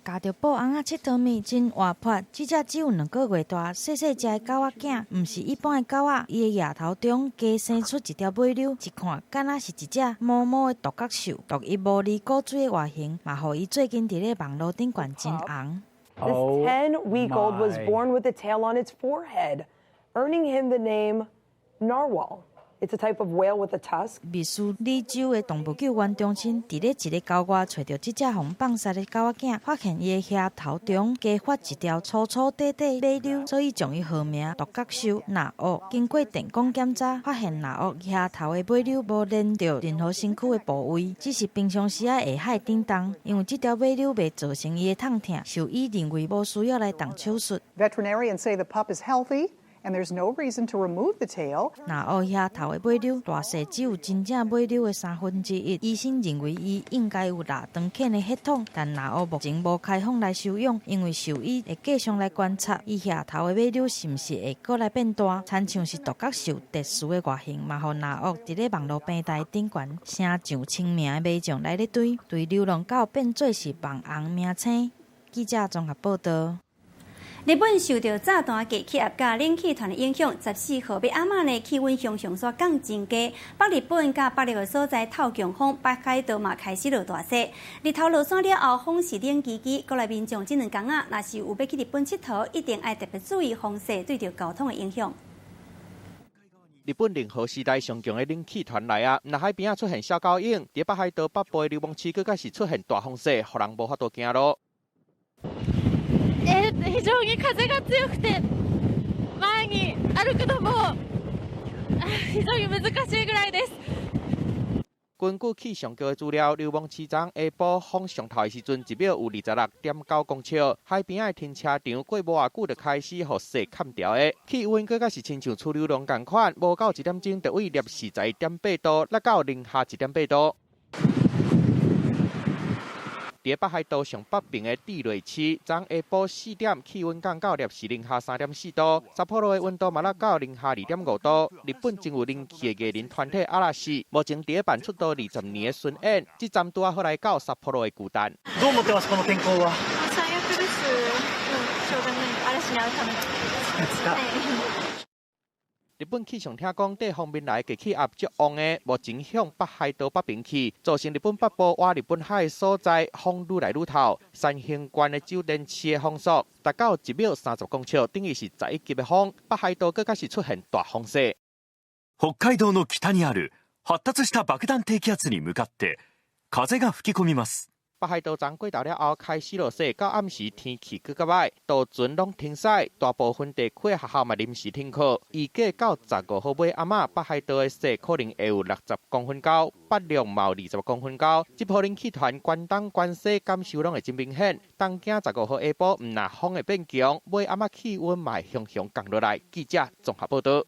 咬著布尪仔𨑨迌物，真活潑。這隻只有2個月大、細細隻的狗仔囝，毋是一般的狗仔。伊的額頭中加生出一條尾溜，一看敢若是一隻毛毛的獨角獸。獨一無二古錐的外形，嘛予伊最近佇咧網路頂懸真紅。 This 10-week-old was born with a tail on its forehead, earning him the name Narwhal. It's a type of whale with a tusk. 密蘇里州的動物救援中心佇咧一个郊外揣著這隻予人放捒的狗仔囝，發現伊的額頭中加發一條粗粗短短尾溜，所以將伊號名獨角獸納奧。經過電光檢查，發現納奧額頭的尾溜無連著任何身軀的部位，只是平常時仔下海頂動。因為這條尾溜袂造成伊的痛疼，獸醫認為無需要來動手術。 Veterinarians say the pup is healthy. And there's no reason to remove the tail. 納奧額頭的尾溜大細只有真正尾溜的1/3。醫生認為伊應該有臘腸犬的血統，但納奧目前無開放來收養，因為獸醫會繼續來觀察伊額頭的尾溜是毋是會閣來變大。親像是獨角獸特殊的外形，嘛予納奧佇咧網路平台頂懸，成上千名的民眾來咧追，對流浪狗變做是網紅明星。記者綜合報導。日本受著炸彈低氣壓佮冷氣團的影響，14號欲暗仔呢氣溫雄雄煞降真低。北日本佮北陸的所在透強風，北海道嘛開始落大雪。日頭落山了後，風是冷吱吱。國內民眾這兩工仔，若是有欲去日本𨑨迌，一定愛特別注意風勢對著交通的影響。日本令和時代上強的冷氣團來啊，若海邊仔出現小狗湧，佇北海道北部的流亡市閣閣是出現大風雪，予人無法度行路。非常に風が強くて前に歩くのも非常に難しいぐらいです。根據氣象局的資料，流亡市昨下晡風上頭的時陣，一秒有26.9公尺。海邊仔的停車場過無偌久就開始予雪崁著的。氣溫閣閣是親像楚流浪仝款，無夠1點鐘就為攝氏11.8度，落到零下1.8度。佇北海道上北邊的志瑞市，昨下晡4點氣溫降到攝氏零下3.4度，札幌的溫度嘛落到零下2.5度。日本真有人氣的藝人團體阿拉西，目前佇咧辦出道20年的巡演，這站拄仔好來到札幌的巨蛋。どう思ってますこの天候は？最悪です。しょうがない。嵐に遭うため。日本氣象廳講，這方面來的低氣壓足旺的，目前向北海道北邊去，造成日本北部倚日本海的所在風愈來愈透。山形縣的酒田市的風速達到1秒30公尺，等於是11級的風。北海道閣閣是出現大風雪。北海道の北にある発達した爆弾低気圧に向かって風が吹き込みます。北海道昨過晝了後開始落雪，到暗時天氣閣較歹，渡船攏停駛，大部分地區的學校嘛臨時停課。預計到15號尾暗仔，北海道的雪可能會有60公分高，北陸嘛有20公分高。這波冷氣團關東關西感受攏會真明顯。東京15號下晡，毋但風會變強，尾暗仔氣溫嘛會雄雄降落來。記者綜合報導。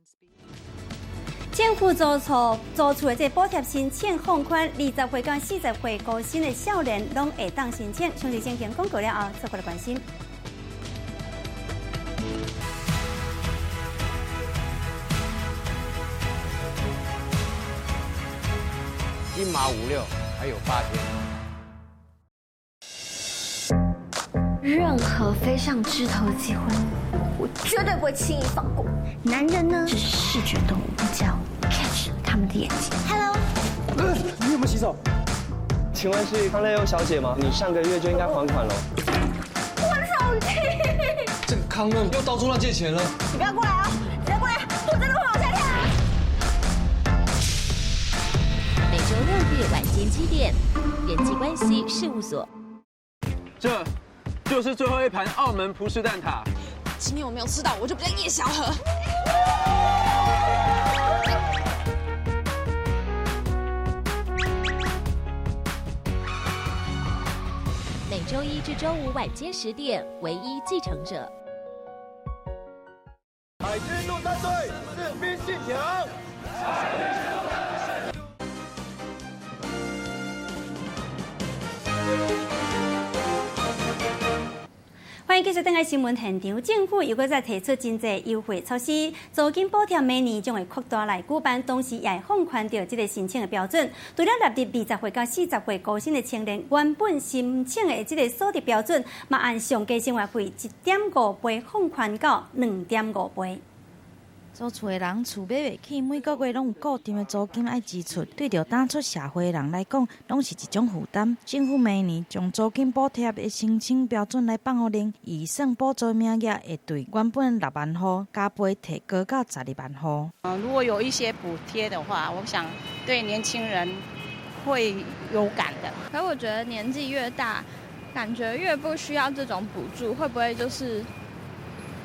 政府租厝租厝的這個補貼申請放寬，20歲到40歲高薪的少年攏會當申請。詳細情形公告了後，做伙來關心。一馬五六，還有8天。任何飛上枝頭的機會，我絕對不會輕易放過。男人呢是視覺動物，只要 catch 他們的眼睛。Hello，你有沒有洗手？請問是康樂優小姐嗎？你上個月就應該還款了。我的手機。這個康樂又到處亂借錢了。你不要過來啊！你不要過來，我真的會往下跳。每週六日晚間7點，人際關係事務所。這就是最後一盤澳門葡式蛋撻。今天我沒有吃到，我就不叫葉小和。每周一至周五晚间10点，唯一继承者。海军陆战队士兵信条。欢迎继续转来新闻现场，政府又阁再提出真济优惠措施，租金补贴每年将会扩大来举办，同时也会放宽著这个申请的标准。除了纳入20岁到40岁高薪的青年，原本申请的这个所得标准，嘛按上低生活费1.5倍放宽到2.5倍。租厝的人厝买袂起，每个月拢有固定的租金爱支出，对著当出社会的人来讲，拢是一种负担。政府明年将租金补贴的申请标准来放予恁，预算补助名额会对原本6万户加倍提高到12万户。如果有一些补贴的话，我想对年轻人会有感的。可我觉得年纪越大，感觉越不需要这种补助，会不会就是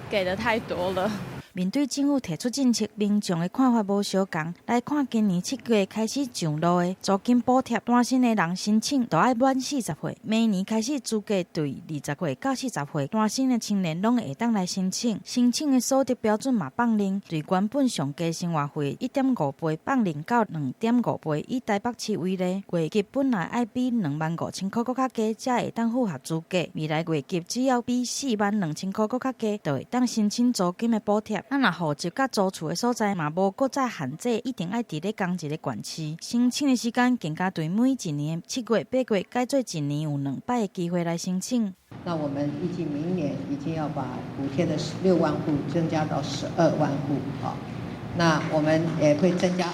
给的太多了？面对政府提出政策，民众的看法无相仝。来看今年7月开始上路的租金补贴，单身的人申请都爱满40岁。明年开始资格对20岁到40岁单身的青年拢会当来申请。申请的所得标准嘛放任，对原本上低生活费1.5倍放任到2.5倍。以台北市为例，月给本来爱比2万5千块阁较低，才会当符合资格。未来月给只要比4万2千块阁较低，就会当申请租金的补贴。啊，若户籍佮租厝的所在嘛无阁再限制，一定爱伫咧仝一个县市。申请的时间更加对每一年7月、8月改做一年有2摆的机会来申请。那我们预计明年已经要把补贴的6万户增加到12万户啊。那我们也会增加，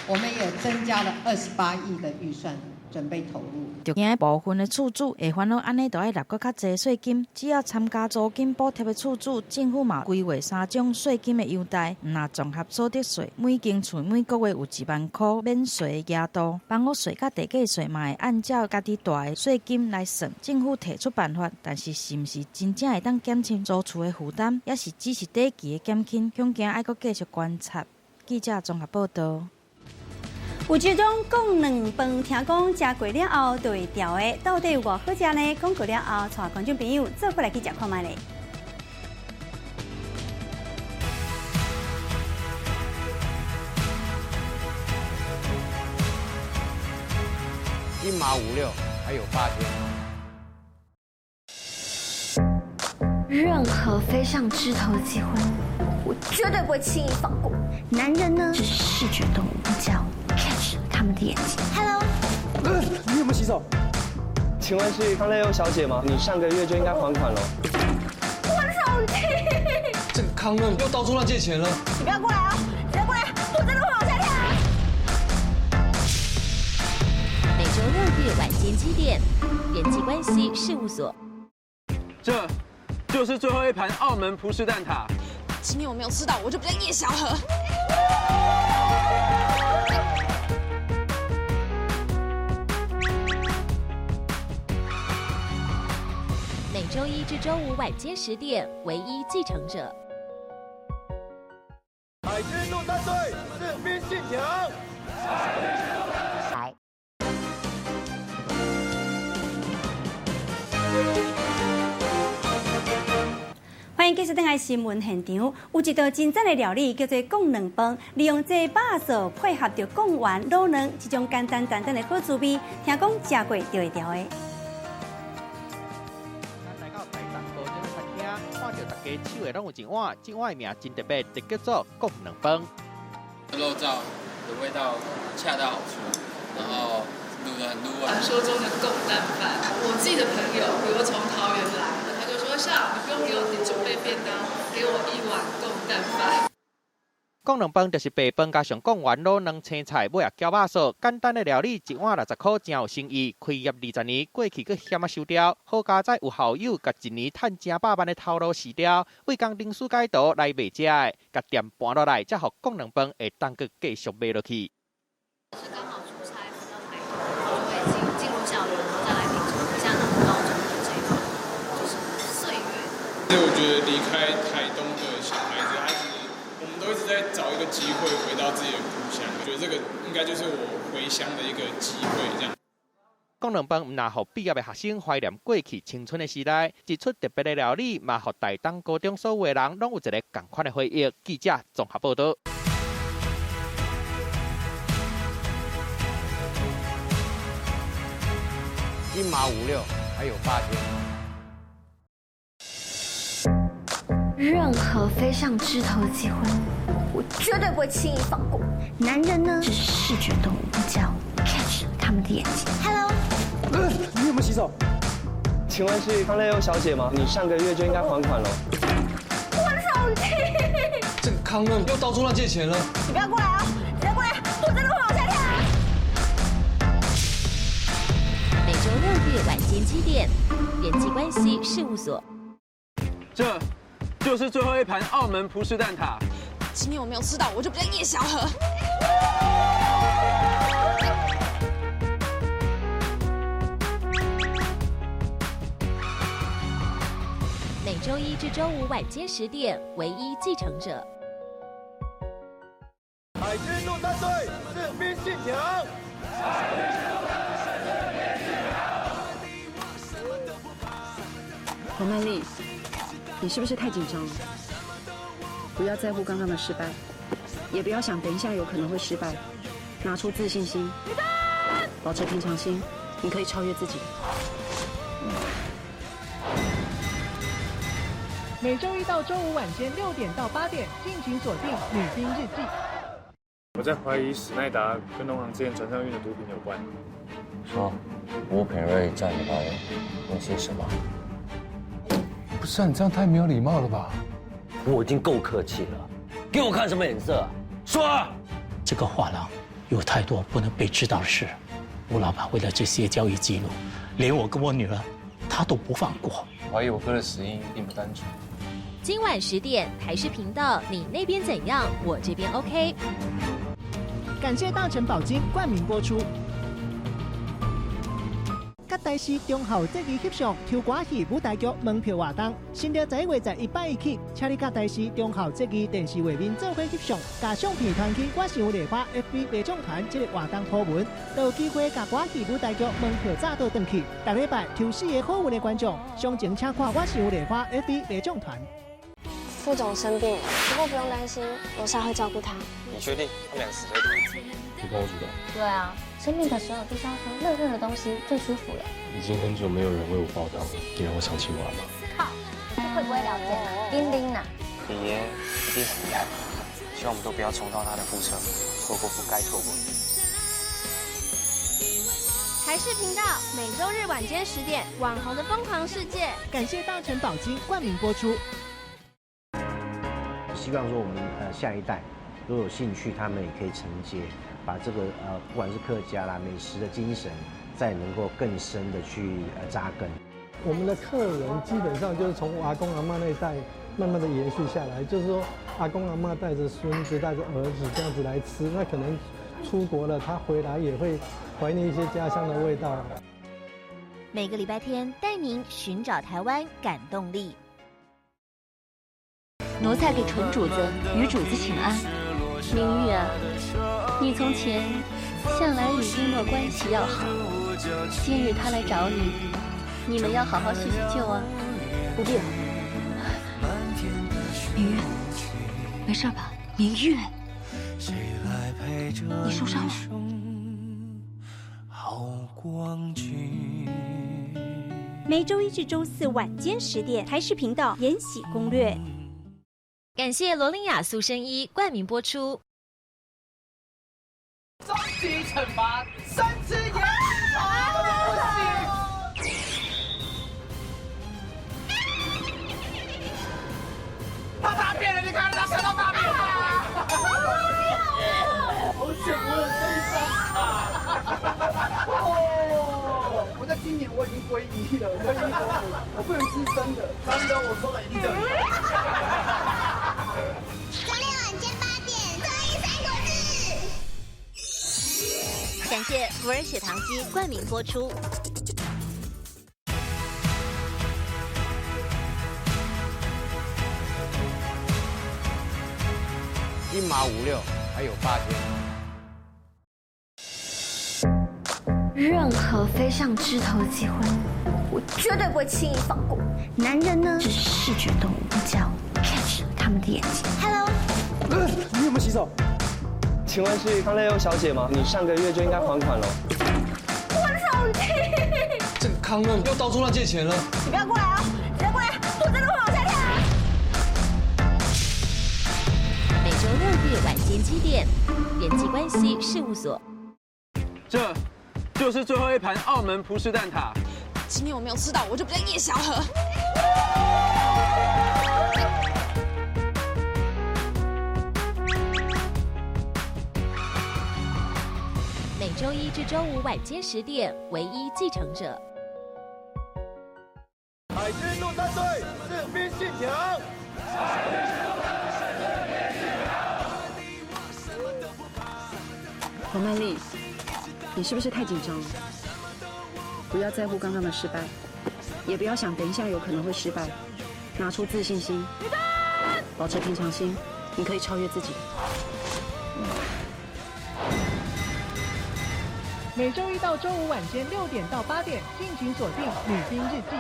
我们也增加了28亿的预算。准备投入，就惊部分的厝主会烦恼，按呢就爱纳阁较济税金。只要参加租金补贴的厝主，政府嘛规划3种税金的优待。若综合所得税，每间厝每个月有1万块免税的额度。房屋税佮地价税嘛会按照家己大的税金来算。政府提出办法，但是是毋是真正会当减轻租厝的负担，抑是只是短期的减轻，恐惊爱阁继续观察。记者综合报道。有这种贡卵饭，听讲食过了后就会调的，到底有偌好食呢？讲过了后，带观众朋友做伙来去食看觅咧。金马56，还有8天。任何飞上枝头的机会，我绝对不会轻易放过。男人呢，只是视觉动物，叫 catch 他们的眼睛。Hello，你有没有洗手？请问是康乐优小姐吗？你上个月就应该还款了。我的手机。这个康乐又到处乱借钱了。你不要过来啊！你不要过来，我真的会往下跳。每周6日晚间7点，人际关系事务所。这就是最后一盘澳门葡式蛋挞。今天我没有吃到，我就不叫叶小河。每周一至周五晚间10点，唯一继承者。海军陆战队士兵信条。欢迎继续转来新闻现场。有一道真赞的料理叫做贡卵饭，利用这肉臊配合著贡丸、卤卵，这种简单简单的好滋味，听讲食过就会调的。来到台东高中餐厅，看到大家手的拢有一碗，这碗的名真特别，就叫做贡卵饭。肉燥的味道恰到好处，然后卤得很入味。传说中的贡蛋饭，我自己的朋友，比如从桃园来的，他就说：“像你不用给我准备便当，给我一碗贡蛋饭。”贡卵饭就是白饭加上贡丸、卤卵、青菜，尾仔搅肉臊，简单的料理，一碗60块，真有诚意。开业20年，过去阁险仔收掉，好佳哉有校友共一年赚成百万的头路辞掉，为工程师改图来卖食的，共店搬落来，才予贡卵饭会当阁继续卖落去。是刚好出差回到台东，然后就会进入校园，然后再来品尝一下那种高中的这个就是岁月。所以我觉得离开台东的小孩子，他其实我们都一直在找一个机会回到自己的故乡，我觉得这个应该就是我回乡的一个机会，这样。公两饭毋若予毕业的学生怀念过去青春的时代，一出特别的料理，嘛予台东高中所有的人攏有一个仝款的回忆。记者综合报道。金马56，还有8天。任何飞上枝头的机会，我绝对不会轻易放过。男人呢，只是视觉动物，叫 catch 他们的眼睛。Hello，你有没有洗手？请问是康乐优小姐吗？你上个月就应该还款了。我的手机。这个康乐又到处乱借钱了。你不要过来哦，你再过来，我真的会往下跳。每周六日晚间7点，人际关系事务所。这就是最后一盘澳门葡式蛋挞。今天我没有吃到，我就不叫叶小河。每周一至周五晚间10点，唯一继承者。海军陆战队士兵信条。黄曼丽，你是不是太紧张了？不要在乎刚刚的失败，也不要想等一下有可能会失败，拿出自信心，保持平常心，你可以超越自己。每周一到周五晚间6点到8点，敬请锁定《女兵日记》。我在怀疑史奈达跟农行之前船上运的毒品有关。说，吴品瑞在你来问些什么？不是啊，你这样太没有礼貌了吧？我已经够客气了，给我看什么脸色？说啊！这个画廊有太多不能被知道的事，吴老板为了这些交易记录，连我跟我女儿，他都不放过。怀疑我哥的死因并不单纯。今晚10点，台视频道，你那边怎样？我这边 OK。感谢大成宝金冠名播出。甲台视中孝节日翕相、抽歌戏舞台剧门票活动，新历11月11摆起，请你佮台视中孝节日电视画面做伙翕相，共相片传去我是有丽花 FB 马将团这个活动图文，就有机会共歌戏舞台剧门票早倒转去。逐礼拜抽4个好运的观众，详情请看我是有丽花 FB 马将团。副总生病了，不过不用担心，罗莎会照顾他。你确定？他们俩死对头。不关我主动。对啊，生病的时候就是要喝热热的东西最舒服了。已经很久没有人为我煲汤，你让我想起我阿妈。靠，你会不会聊天啊？叮叮呐。李爷一定很厉害，希望我们都不要重蹈他的覆辙，错过不该错过的。台视频道每周日晚间10点，《网红的疯狂世界》。感谢大成宝金冠名播出。希望说我们下一代如果有兴趣，他们也可以承接，把这个不管是客家啦美食的精神，再能够更深的去扎根。我们的客人基本上就是从阿公阿嬷那一代慢慢的延续下来，就是说阿公阿嬷带着孙子带着儿子这样子来吃，那可能出国了，他回来也会怀念一些家乡的味道。每个礼拜天带您寻找台湾感动力。奴才给纯主子与主子请安。明玉啊，你从前向来与璎珞关系要好，今日他来找你，你们要好好叙叙旧啊。不必了。明玉，没事吧？明玉，你受伤了。每周一至周四晚间10点，台视频道《延禧攻略》。感谢罗琳雅塑身衣冠名播出。终极惩罚，生吃盐不行！他大便了，你看他吓到大便了！好险，我有这一张卡！我在今年我已经皈依了，皈依佛祖，我不能吃生的，生的我说了一定。周六晚间8点，综艺三国志。感谢福尔血糖机冠名播出。一马56，还有8天。任何飞上枝头的机会，我绝对不会轻易放过。男人呢，只是视觉动物，只要 catch 他们的眼睛。Hello，你有没有洗手？请问是康乐优小姐吗？你上个月就应该还款了。我的手机！这个康乐又到处乱借钱了。你不要过来啊！你不要过来，我真的会往下跳。每周六日晚间7点，人际关系事务所。这就是最后一盘澳门葡式蛋挞。今天我没有吃到，我就不叫叶小河。每周一至周五晚间10点，唯一继承者。海军陆战队士兵信条。黄曼丽，你是不是太紧张了？不要在乎刚刚的失败，也不要想等一下有可能会失败，拿出自信心，保持平常心，你可以超越自己。每周一到周五晚间6点到8点，敬请锁定《女兵日记》。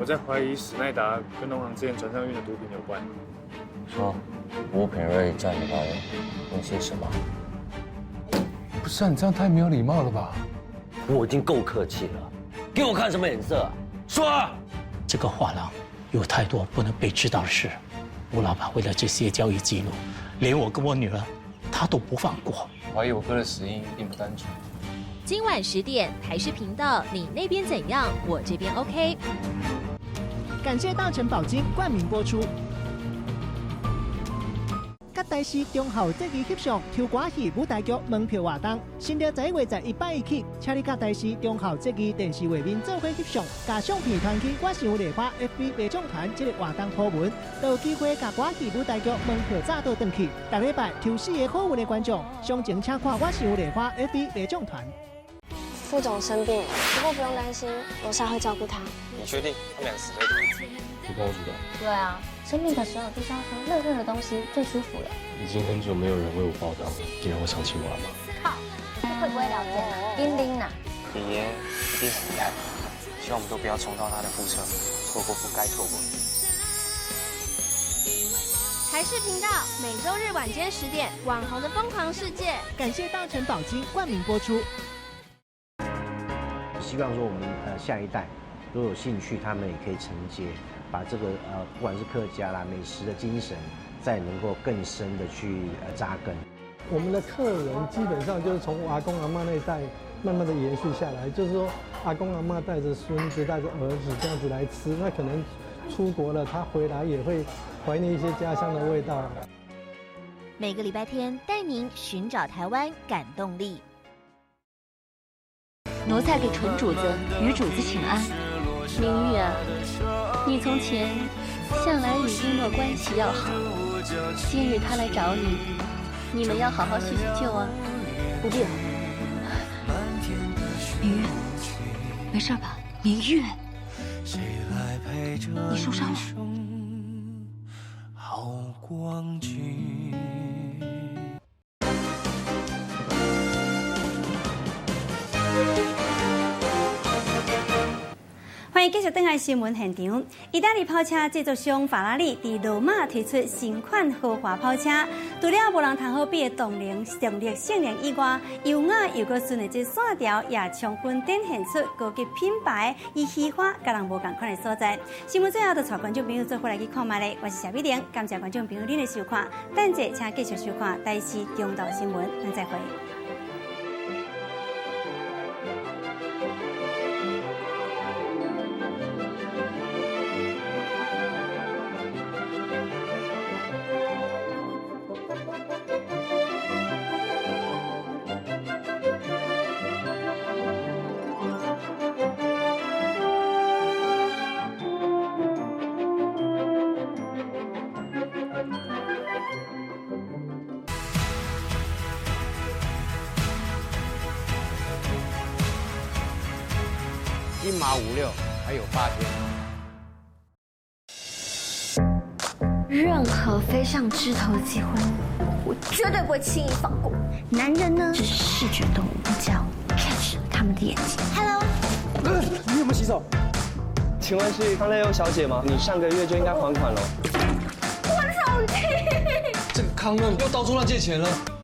我在怀疑史奈达跟农行之前船上运的毒品有关。说，吴品瑞叫你来问些什么？不是啊，你这样太没有礼貌了吧？我已经够客气了，给我看什么脸色啊？说啊！这个画廊有太多不能被知道的事，吴老板为了这些交易记录，连我跟我女儿，他都不放过。怀疑我哥的死因并不单纯。今晚10点，台视频道，你那边怎样？我这边 OK。感谢大成宝金冠名播出。佮台视忠孝节日翕相、抽歌戏舞台剧门票活动，新历11月21拜一起，请你佮台视忠孝节日电视画面做伙翕相，共相片传去我想丽花 FB 马将团这个活动图文，就有机会共歌戏舞台剧门票早倒转去。逐礼拜抽四个好运的观众，详情请看我想丽花 FB 马将团。副总生病了，不过不用担心，罗莎会照顾他。你确定他们两个死对头？不帮我主动。对啊，生病的时候就是要喝热热的东西最舒服了。已经很久没有人为我报道了，你让我想起我了吗？靠，你会不会聊天啊？丁丁呐。爷爷一定很遗憾，希望我们都不要重蹈他的覆辙，错过不该错过。台视频道每周日晚间10点，《网红的疯狂世界》。感谢大成宝金冠名播出。希望说我们下一代如果有兴趣，他们也可以承接，把这个不管是客家啦美食的精神，再能够更深的去扎根。我们的客人基本上就是从阿公阿嬷那一代慢慢的延续下来，就是说阿公阿嬷带着孙子带着儿子这样子来吃，那可能出国了，他回来也会怀念一些家乡的味道。每个礼拜天带您寻找台湾感动力。奴才给纯主子与主子请安。明玉啊，你从前向来与璎珞关系要好，今日他来找你，你们要好好叙叙旧啊。不必了。明玉，没事吧？明玉，你受伤了。好光景。欢迎继续转来新闻现场。意大利跑车制作商法拉利伫罗马推出新款豪华跑车，除了无人通好比的动能、动力性能以外，优雅又阁顺的这线条也充分展现出高级品牌伊喜欢佮人无仝款的所在。新闻最后就带观众朋友做伙来去看觅咧，我是谢美玲，感谢观众朋友您的收看。等下请继续收看台视中昼新闻，咱再会。金马56还有8天。任何飞上枝头的机会，我绝对不会轻易放过。男人呢，只是视觉动物，只要 catch 他。他們的眼睛。 Hello，你有沒有洗手？請問是康樂優小姐嗎？你上個月就應該還款了。我手機。這個康樂又到處亂借錢了。